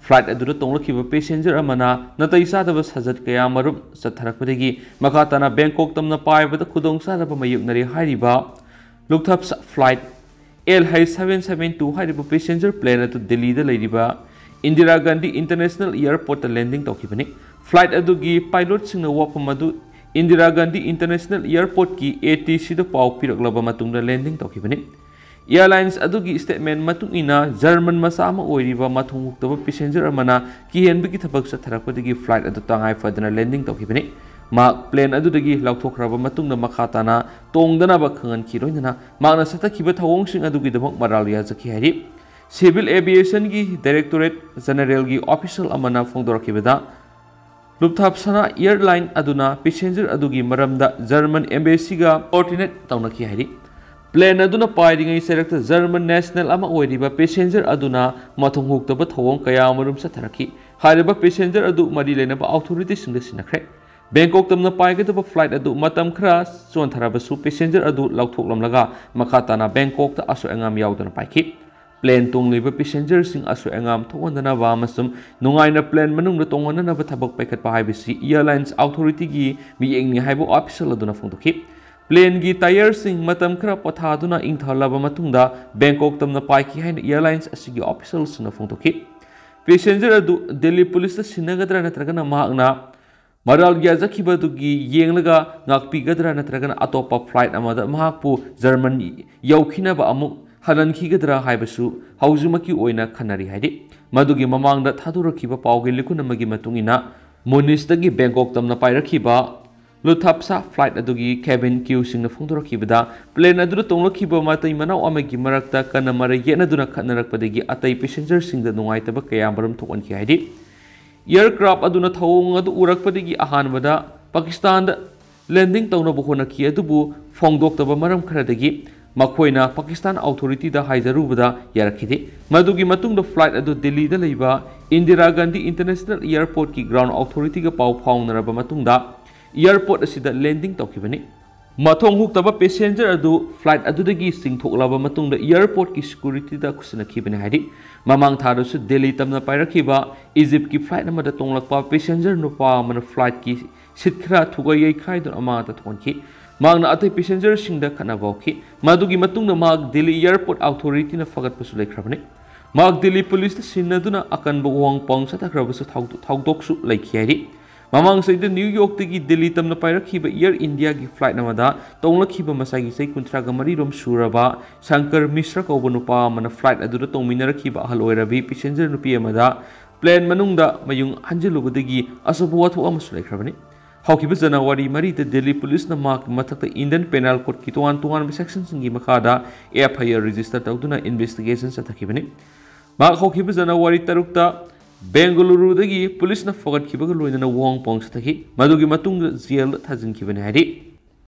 ꯐ꯭ꯂꯥꯏꯠ ꯑꯗꯨꯗ ꯇꯣꯡꯂꯛꯈꯤꯕ ꯄꯦꯁꯦꯟꯖꯔ ꯑꯃꯅ ꯅꯥꯇꯩ ꯆꯥꯗꯕ ꯁꯥꯖꯠ ꯀꯌꯥ ꯃꯔꯨꯝ ꯆꯠꯊꯔꯛꯄꯗꯒꯤ ꯃꯈꯥ ꯇꯥꯅ ꯕꯦꯡꯀꯣꯛ ꯇꯝꯅ ꯄꯥꯏꯕꯗ ꯈꯨꯗꯣꯡꯆꯥꯗꯕ ꯃꯥꯌꯣꯛꯅꯔꯦ ꯍꯥꯏꯔꯤꯕ ꯂꯨꯞꯊꯥꯞꯁꯥ flight L H seven seven two ꯍꯥꯏꯔꯤꯕ ꯄꯦꯁꯦꯟꯖꯔ ꯄ꯭ꯂꯦꯟ ꯑꯗꯨ ꯗꯤꯜꯂꯤꯗ ꯂꯩꯔꯤꯕ ꯏꯟꯗꯤꯔꯥ ꯒꯥꯟꯙꯤ ꯏꯟꯇꯔꯅꯦꯁꯅꯦꯜ ꯑꯦꯌꯔꯄꯣꯔꯠꯇ ꯂꯦꯟꯗꯤꯡ ꯇꯧꯈꯤꯕꯅꯤ꯫ ꯐ꯭ꯂꯥꯏꯠ ꯑꯗꯨꯒꯤ ꯄꯥꯏꯂꯣꯠꯁꯤꯡꯅ ꯋꯥꯐꯝ ꯑꯗꯨ ꯏꯟꯗꯤꯔꯥ ꯒꯥꯟꯙꯤ ꯏꯟꯇꯔꯅꯦꯁꯅꯦꯜ ꯑꯦꯌꯔꯄꯣꯔꯠꯀꯤ ꯑꯦ ꯇꯤ ꯁꯤꯗ ꯄꯥꯎ ꯄꯤꯔꯛꯂꯕ ꯃꯇꯨꯡꯗ ꯂꯦꯟꯗꯤꯡ ꯇꯧꯈꯤꯕꯅꯤ꯫ ꯑꯦꯌꯔꯂꯥꯏꯟꯁ ꯑꯗꯨꯒꯤ ꯁ꯭ꯇꯦꯠꯃꯦꯟ ꯃꯇꯨꯡ ꯏꯟꯅ, ꯖꯔꯃꯟ ꯃꯆꯥ ꯑꯃ ꯑꯣꯏꯔꯤꯕ ꯃꯊꯣꯡ ꯍꯨꯛꯇꯕ ꯄꯦꯁꯦꯟꯖꯔ ꯑꯃꯅ ꯀꯤꯍꯦꯟꯕꯒꯤ ꯊꯕꯛ ꯆꯠꯊꯔꯛꯄꯗꯒꯤ ꯐ꯭ꯂꯥꯏꯠ ꯑꯗꯨ ꯇꯉꯥꯏ ꯐꯗꯅ ꯂꯦꯟꯗꯤꯡ ꯇꯧꯈꯤꯕꯅꯤ꯫ ꯃꯍꯥꯛ ꯄ꯭ꯂꯦꯟ ꯑꯗꯨꯗꯒꯤ ꯂꯧꯊꯣꯛꯈ꯭ꯔꯕ ꯃꯇꯨꯡꯗ ꯃꯈꯥ ꯇꯥꯅ ꯇꯣꯡꯗꯅꯕ ꯈꯪꯍꯟꯈꯤ꯫ ꯂꯣꯏꯅꯅ ꯃꯍꯥꯛꯅ ꯆꯠꯊꯈꯤꯕ ꯊꯧꯑꯣꯡꯁꯤꯡ ꯑꯗꯨꯒꯤꯗꯃꯛ ꯃꯔꯥꯜ ꯌꯥꯖꯈꯤ ꯍꯥꯏꯔꯤ꯫ ꯁꯤꯚꯤꯜ ꯑꯦꯚꯤꯌꯦꯁꯟꯒꯤ ꯗꯥꯏꯔꯦꯛꯇꯣꯔꯦꯠ ꯖꯦꯅꯔꯦꯜꯒꯤ ꯑꯣꯐꯤꯁꯤꯌꯦꯜ ꯑꯃꯅ ꯐꯣꯡꯗꯣꯔꯛꯈꯤꯕꯗ, ꯂꯨꯞꯊꯥꯞꯁꯥꯅ ꯑꯦꯌꯔꯂꯥꯏꯟ ꯑꯗꯨꯅ ꯄꯦꯁꯦꯟꯖꯔ ꯑꯗꯨꯒꯤ ꯃꯔꯝꯗ ꯖꯔꯃꯟ ꯑꯦꯝꯕꯦꯁꯤꯒ ꯀꯣꯑꯣꯔꯗꯤꯅꯦꯠ ꯇꯧꯅꯈꯤ ꯍꯥꯏꯔꯤ꯫ ꯄ꯭ꯂꯦꯟ ꯑꯗꯨꯅ ꯄꯥꯏꯔꯤꯉꯩ ꯆꯩꯔꯛꯇ ꯖꯔꯃꯟ ꯅꯦꯁꯅꯦꯜ ꯑꯃ ꯑꯣꯏꯔꯤꯕ ꯄꯦꯁꯦꯟꯖꯔ ꯑꯗꯨꯅ ꯃꯊꯣꯡ ꯍꯨꯛꯇꯕ ꯊꯧꯑꯣꯡ ꯀꯌꯥ ꯑꯃꯔꯣꯝ ꯆꯠꯊꯔꯛꯈꯤ꯫ ꯍꯥꯏꯔꯤꯕ ꯄꯦꯁꯦꯟꯖꯔ ꯑꯗꯨ ꯃꯔꯤ ꯂꯩꯅꯕ ꯑꯣꯊꯣꯔꯤꯇꯤꯁꯤꯡꯗ ꯁꯤꯟꯅꯈ꯭ꯔꯦ꯫ ꯕꯦꯡꯀꯣꯛ ꯇꯝꯅ ꯄꯥꯏꯒꯗꯕ ꯐ꯭ꯂꯥꯏꯠ ꯑꯗꯨ ꯃꯇꯝ ꯈꯔ ꯆꯣꯟꯊꯔꯕꯁꯨ, ꯄꯦꯁꯦꯟꯖꯔ ꯑꯗꯨ ꯂꯧꯊꯣꯛꯂꯝꯂꯒ ꯃꯈꯥ ꯇꯥꯅ ꯕꯦꯡꯀꯣꯛꯇ ꯑꯁꯣꯏ ꯑꯉꯥꯝ ꯌꯥꯎꯗꯅ ꯄꯥꯏꯈꯤ꯫ ꯄ꯭ꯂꯦꯟ ꯇꯣꯡꯂꯤꯕ ꯄꯦꯁꯦꯟꯖꯔꯁꯤꯡ ꯑꯁꯣꯏ ꯑꯉꯥꯝ ꯊꯣꯛꯍꯟꯗꯅꯕ ꯑꯃꯁꯨꯡ ꯅꯨꯡꯉꯥꯏꯅ ꯄ꯭ꯂꯦꯟ ꯃꯅꯨꯡꯗ ꯇꯣꯡꯍꯟꯅꯅꯕ ꯊꯕꯛ ꯄꯥꯏꯈꯠꯄ ꯍꯥꯏꯕꯁꯤ ꯑꯦꯌꯔꯂꯥꯏꯟꯁ ꯑꯣꯊꯣꯔꯤꯇꯤꯒꯤ ꯃꯤꯠꯌꯦꯡꯅꯤ ꯍꯥꯏꯕ ꯑꯣꯐꯤꯁꯤꯌꯦꯜ ꯑꯗꯨꯅ ꯐꯣꯡꯗꯣꯛꯈꯤ꯫ ꯄ꯭ꯂꯦꯟꯒꯤ ꯇꯥꯌꯔꯁꯤꯡ ꯃꯇꯝ ꯈꯔ ꯄꯣꯊꯥꯗꯨꯅ ꯏꯪꯊꯍꯜꯂꯕ ꯃꯇꯨꯡꯗ ꯕꯦꯡꯀꯣꯛ ꯇꯝꯅ ꯄꯥꯏꯈꯤ ꯍꯥꯏꯅ ꯑꯦꯌꯔꯂꯥꯏꯟꯁ ꯑꯁꯤꯒꯤ ꯑꯣꯐꯤꯁꯤꯌꯦꯜꯁꯤꯡꯅ ꯐꯣꯡꯗꯣꯛꯈꯤ꯫ ꯄꯦꯁꯦꯟꯖꯔ ꯑꯗꯨ ꯗꯤꯜꯂꯤ ꯄꯨꯂꯤꯁꯇ ꯁꯤꯟꯅꯒꯗ꯭ꯔꯥ ꯅꯠꯇ꯭ꯔꯒꯅ ꯃꯍꯥꯛꯅ ꯃꯔꯥꯜ ꯌꯥꯖꯈꯤꯕꯗꯨꯒꯤ ꯌꯦꯡꯂꯒ ꯉꯥꯛꯄꯤꯒꯗ꯭ꯔꯥ ꯅꯠꯇ꯭ꯔꯒꯅ ꯑꯇꯣꯞꯄ ꯐ꯭ꯂꯥꯏꯠ ꯑꯃꯗ ꯃꯍꯥꯛꯄꯨ ꯖꯔꯃꯟ ꯌꯧꯈꯤꯅꯕ ꯑꯃꯨꯛ ꯍꯜꯍꯟꯈꯤꯒꯗ꯭ꯔꯥ ꯍꯥꯏꯕꯁꯨ ꯍꯧꯖꯤꯛꯃꯛꯀꯤ ꯑꯣꯏꯅ ꯈꯟꯅꯔꯤ ꯍꯥꯏꯔꯤ꯫ ꯃꯗꯨꯒꯤ ꯃꯃꯥꯡꯗ ꯊꯥꯗꯣꯔꯛꯈꯤꯕ ꯄꯥꯎꯒꯤ ꯂꯤꯈꯨꯟ ꯑꯃꯒꯤ ꯃꯇꯨꯡ ꯏꯟꯅ, ꯃꯨꯅꯤꯁꯇꯒꯤ ꯕꯦꯡꯀꯣꯛ ꯇꯝꯅ ꯄꯥꯏꯔꯛꯈꯤꯕ ꯂꯨꯊꯥꯞꯁꯥ ꯐ꯭ꯂꯥꯏꯠ ꯑꯗꯨꯒꯤ ꯀꯦꯕꯤꯟ ꯀ꯭ꯔꯨꯁꯤꯡꯅ ꯐꯣꯡꯗꯣꯔꯛꯈꯤꯕꯗ, ꯄ꯭ꯂꯦꯟ ꯑꯗꯨꯗ ꯇꯣꯡꯂꯛꯈꯤꯕ ꯃꯇꯩ ꯃꯅꯥꯎ ꯑꯃꯒꯤ ꯃꯔꯛꯇ ꯀꯟꯅ ꯃꯔꯩ ꯌꯦꯠꯅꯗꯨꯅ ꯈꯠꯅꯔꯛꯄꯗꯒꯤ ꯑꯇꯩ ꯄꯦꯁꯦꯟꯖꯔꯁꯤꯡꯗ ꯅꯨꯡꯉꯥꯏꯇꯕ ꯀꯌꯥ ꯃꯔꯨꯝ ꯊꯣꯛꯍꯟꯈꯤ ꯍꯥꯏꯔꯤ꯫ ꯑꯦꯌꯔꯀ꯭ꯔꯥꯐ ꯑꯗꯨꯅ ꯊꯧꯑꯣꯡ ꯑꯗꯨ ꯎꯔꯛꯄꯗꯒꯤ ꯑꯍꯥꯟꯕꯗ ꯄꯥꯀꯤꯁꯇꯥꯟꯗ ꯂꯦꯟꯗꯤꯡ ꯇꯧꯅꯕ ꯍꯣꯠꯅꯈꯤ, ꯑꯗꯨꯕꯨ ꯐꯣꯡꯗꯣꯛꯇꯕ ꯃꯔꯝ ꯈꯔꯗꯒꯤ ꯃꯈꯣꯏꯅ ꯄꯥꯀꯤꯁꯇꯥꯟ ꯑꯣꯊꯣꯔꯤꯇꯤꯗ ꯍꯥꯏꯖꯔꯨꯕꯗ ꯌꯥꯔꯛꯈꯤꯗꯦ꯫ ꯃꯗꯨꯒꯤ ꯃꯇꯨꯡꯗ ꯐ꯭ꯂꯥꯏꯠ ꯑꯗꯨ ꯗꯦꯜꯂꯤꯗ ꯂꯩꯕ ꯏꯟꯗꯤꯔꯥ ꯒꯥꯟꯙꯤ ꯏꯟꯇꯔꯅꯦꯁꯅꯦꯜ ꯑꯦꯌꯔꯄꯣꯔꯠꯀꯤ ꯒ꯭ꯔꯥꯎꯟ ꯑꯣꯊꯣꯔꯤꯇꯤꯒ ꯄꯥꯎ ꯐꯥꯎꯅꯔꯕ ꯃꯇꯨꯡꯗ ꯑꯦꯌꯔꯄꯣꯔꯠ ꯑꯁꯤꯗ ꯂꯦꯟꯗꯤꯡ ꯇꯧꯈꯤꯕꯅꯤ꯫ ꯃꯊꯣꯡ ꯍꯨꯛꯇꯕ ꯄꯦꯁꯦꯟꯖꯔ ꯑꯗꯨ ꯐ꯭ꯂꯥꯏꯠ ꯑꯗꯨꯗꯒꯤ ꯆꯤꯡꯊꯣꯛꯂꯕ ꯃꯇꯨꯡꯗ ꯑꯦꯌꯔꯄꯣꯔꯠꯀꯤ ꯁꯦꯀ꯭ꯌꯨꯔꯤꯇꯤꯗ ꯈꯨꯠꯁꯤꯟꯅꯈꯤꯕꯅꯤ ꯍꯥꯏꯔꯤ꯫ ꯃꯃꯥꯡ ꯊꯥꯗꯁꯨ ꯗꯦꯜꯂꯤ ꯇꯝꯅ ꯄꯥꯏꯔꯛꯈꯤꯕ ꯏꯖꯤꯞꯀꯤ ꯐ꯭ꯂꯥꯏꯠ ꯑꯃꯗ ꯇꯣꯡꯂꯛꯄ ꯄꯦꯁꯦꯟꯖꯔ ꯅꯨꯄꯥ ꯑꯃꯅ ꯐ꯭ꯂꯥꯏꯠꯀꯤ ꯁꯤꯠ ꯈꯔ ꯊꯨꯒꯥꯏ ꯌꯩꯈꯥꯏꯗꯨꯅ ꯑꯃꯥꯡ ꯑꯇ ꯊꯣꯛꯍꯟꯈꯤ꯫ ꯃꯍꯥꯛꯅ ꯑꯇꯩ ꯄꯦꯁꯦꯟꯖꯔꯁꯤꯡꯗ ꯈꯠꯅꯕ ꯍꯧꯈꯤ꯫ ꯃꯗꯨꯒꯤ ꯃꯇꯨꯡꯗ ꯃꯍꯥꯛ ꯗꯦꯜꯂꯤ ꯑꯦꯌꯔꯄꯣꯔꯠ ꯑꯣꯊꯣꯔꯤꯇꯤꯅ ꯐꯒꯠꯄꯁꯨ ꯂꯩꯈ꯭ꯔꯕꯅꯤ꯫ ꯃꯍꯥꯛ ꯗꯦꯜꯂꯤ ꯄꯨꯂꯤꯁꯇ ꯁꯤꯟꯅꯗꯨꯅ ꯑꯀꯟꯕ ꯋꯥꯍꯪ ꯄꯥꯎꯍꯪ ꯆꯠꯊꯈ꯭ꯔꯕꯁꯨ ꯊꯧꯗꯣ-, ꯊꯧꯗꯣꯛꯁꯨ ꯂꯩꯈꯤ ꯍꯥꯏꯔꯤ꯫ ꯃꯃꯥꯡ ꯆꯍꯤꯗ ꯅ꯭ꯌꯨ ꯌꯣꯔꯛꯇꯒꯤ ꯗꯦꯜꯂꯤ ꯇꯝꯅ ꯄꯥꯏꯔꯛꯈꯤꯕ ꯑꯦꯌꯔ ꯏꯟꯗꯤꯌꯥꯒꯤ ꯐ꯭ꯂꯥꯏꯠ ꯑꯃꯗ ꯇꯣꯡꯂꯛꯈꯤꯕ ꯃꯁꯥꯒꯤ ꯆꯍꯤ ꯀꯨꯟꯊ꯭ꯔꯥꯒ ꯃꯔꯤꯔꯣꯝ ꯁꯨꯔꯕ ꯁꯪꯀꯔ ꯃꯤꯁ꯭ꯔ ꯀꯧꯕ ꯅꯨꯄꯥ ꯑꯃꯅ ꯐ꯭ꯂꯥꯏꯠ ꯑꯗꯨꯗ ꯇꯣꯡꯃꯤꯟꯅꯔꯛꯈꯤꯕ ꯑꯍꯜ ꯑꯣꯏꯔꯕꯤ ꯄꯦꯁꯦꯟꯖꯔ ꯅꯨꯄꯤ ꯑꯃꯗ ꯄ꯭ꯂꯦꯟ ꯃꯅꯨꯡꯗ ꯃꯌꯨꯡ ꯍꯟꯖꯤꯜꯂꯨꯕꯗꯒꯤ ꯑꯆꯧꯕ ꯋꯥꯊꯣꯛ ꯑꯃꯁꯨ ꯂꯩꯈ꯭ꯔꯕꯅꯤ꯫ ꯍꯧꯈꯤꯕ ꯖꯅꯋꯥꯔꯤ ꯃꯔꯤꯗ ꯗꯦꯜꯂꯤ ꯄꯨꯂꯤꯁꯅ ꯃꯍꯥꯛꯀꯤ ꯃꯊꯛꯇ ꯏꯟꯗꯤꯌꯟ ꯄꯦꯅꯦꯜ ꯀꯣꯗꯀꯤ ꯇꯣꯉꯥꯟ ꯇꯣꯉꯥꯟꯕ ꯁꯦꯛꯁꯟꯁꯤꯡꯒꯤ ꯃꯈꯥꯗ ꯑꯦꯐ ꯑꯥꯏ ꯑꯥꯔ ꯔꯦꯖꯤꯁꯇꯔ ꯇꯧꯗꯨꯅ ꯏꯟꯚꯦꯁꯇꯤꯒꯦꯁꯟ ꯆꯠꯊꯈꯤꯕꯅꯤ꯫ ꯃꯍꯥꯛ ꯍꯧꯈꯤꯕ ꯖꯅꯋꯥꯔꯤ ꯇꯔꯨꯛꯇ ꯕꯦꯡꯒꯂꯨꯔꯨꯗꯒꯤ ꯄꯨꯂꯤꯁꯅ ꯐꯒꯠꯈꯤꯕꯒ ꯂꯣꯏꯅꯅ ꯋꯥꯍꯪ ꯄꯥꯎꯍꯪ ꯆꯠꯊꯈꯤ꯫ ꯃꯗꯨꯒꯤ ꯃꯇꯨꯡꯗ ꯖꯦꯜꯗ ꯊꯥꯖꯤꯟꯈꯤꯕꯅꯤ ꯍꯥꯏꯔꯤ꯫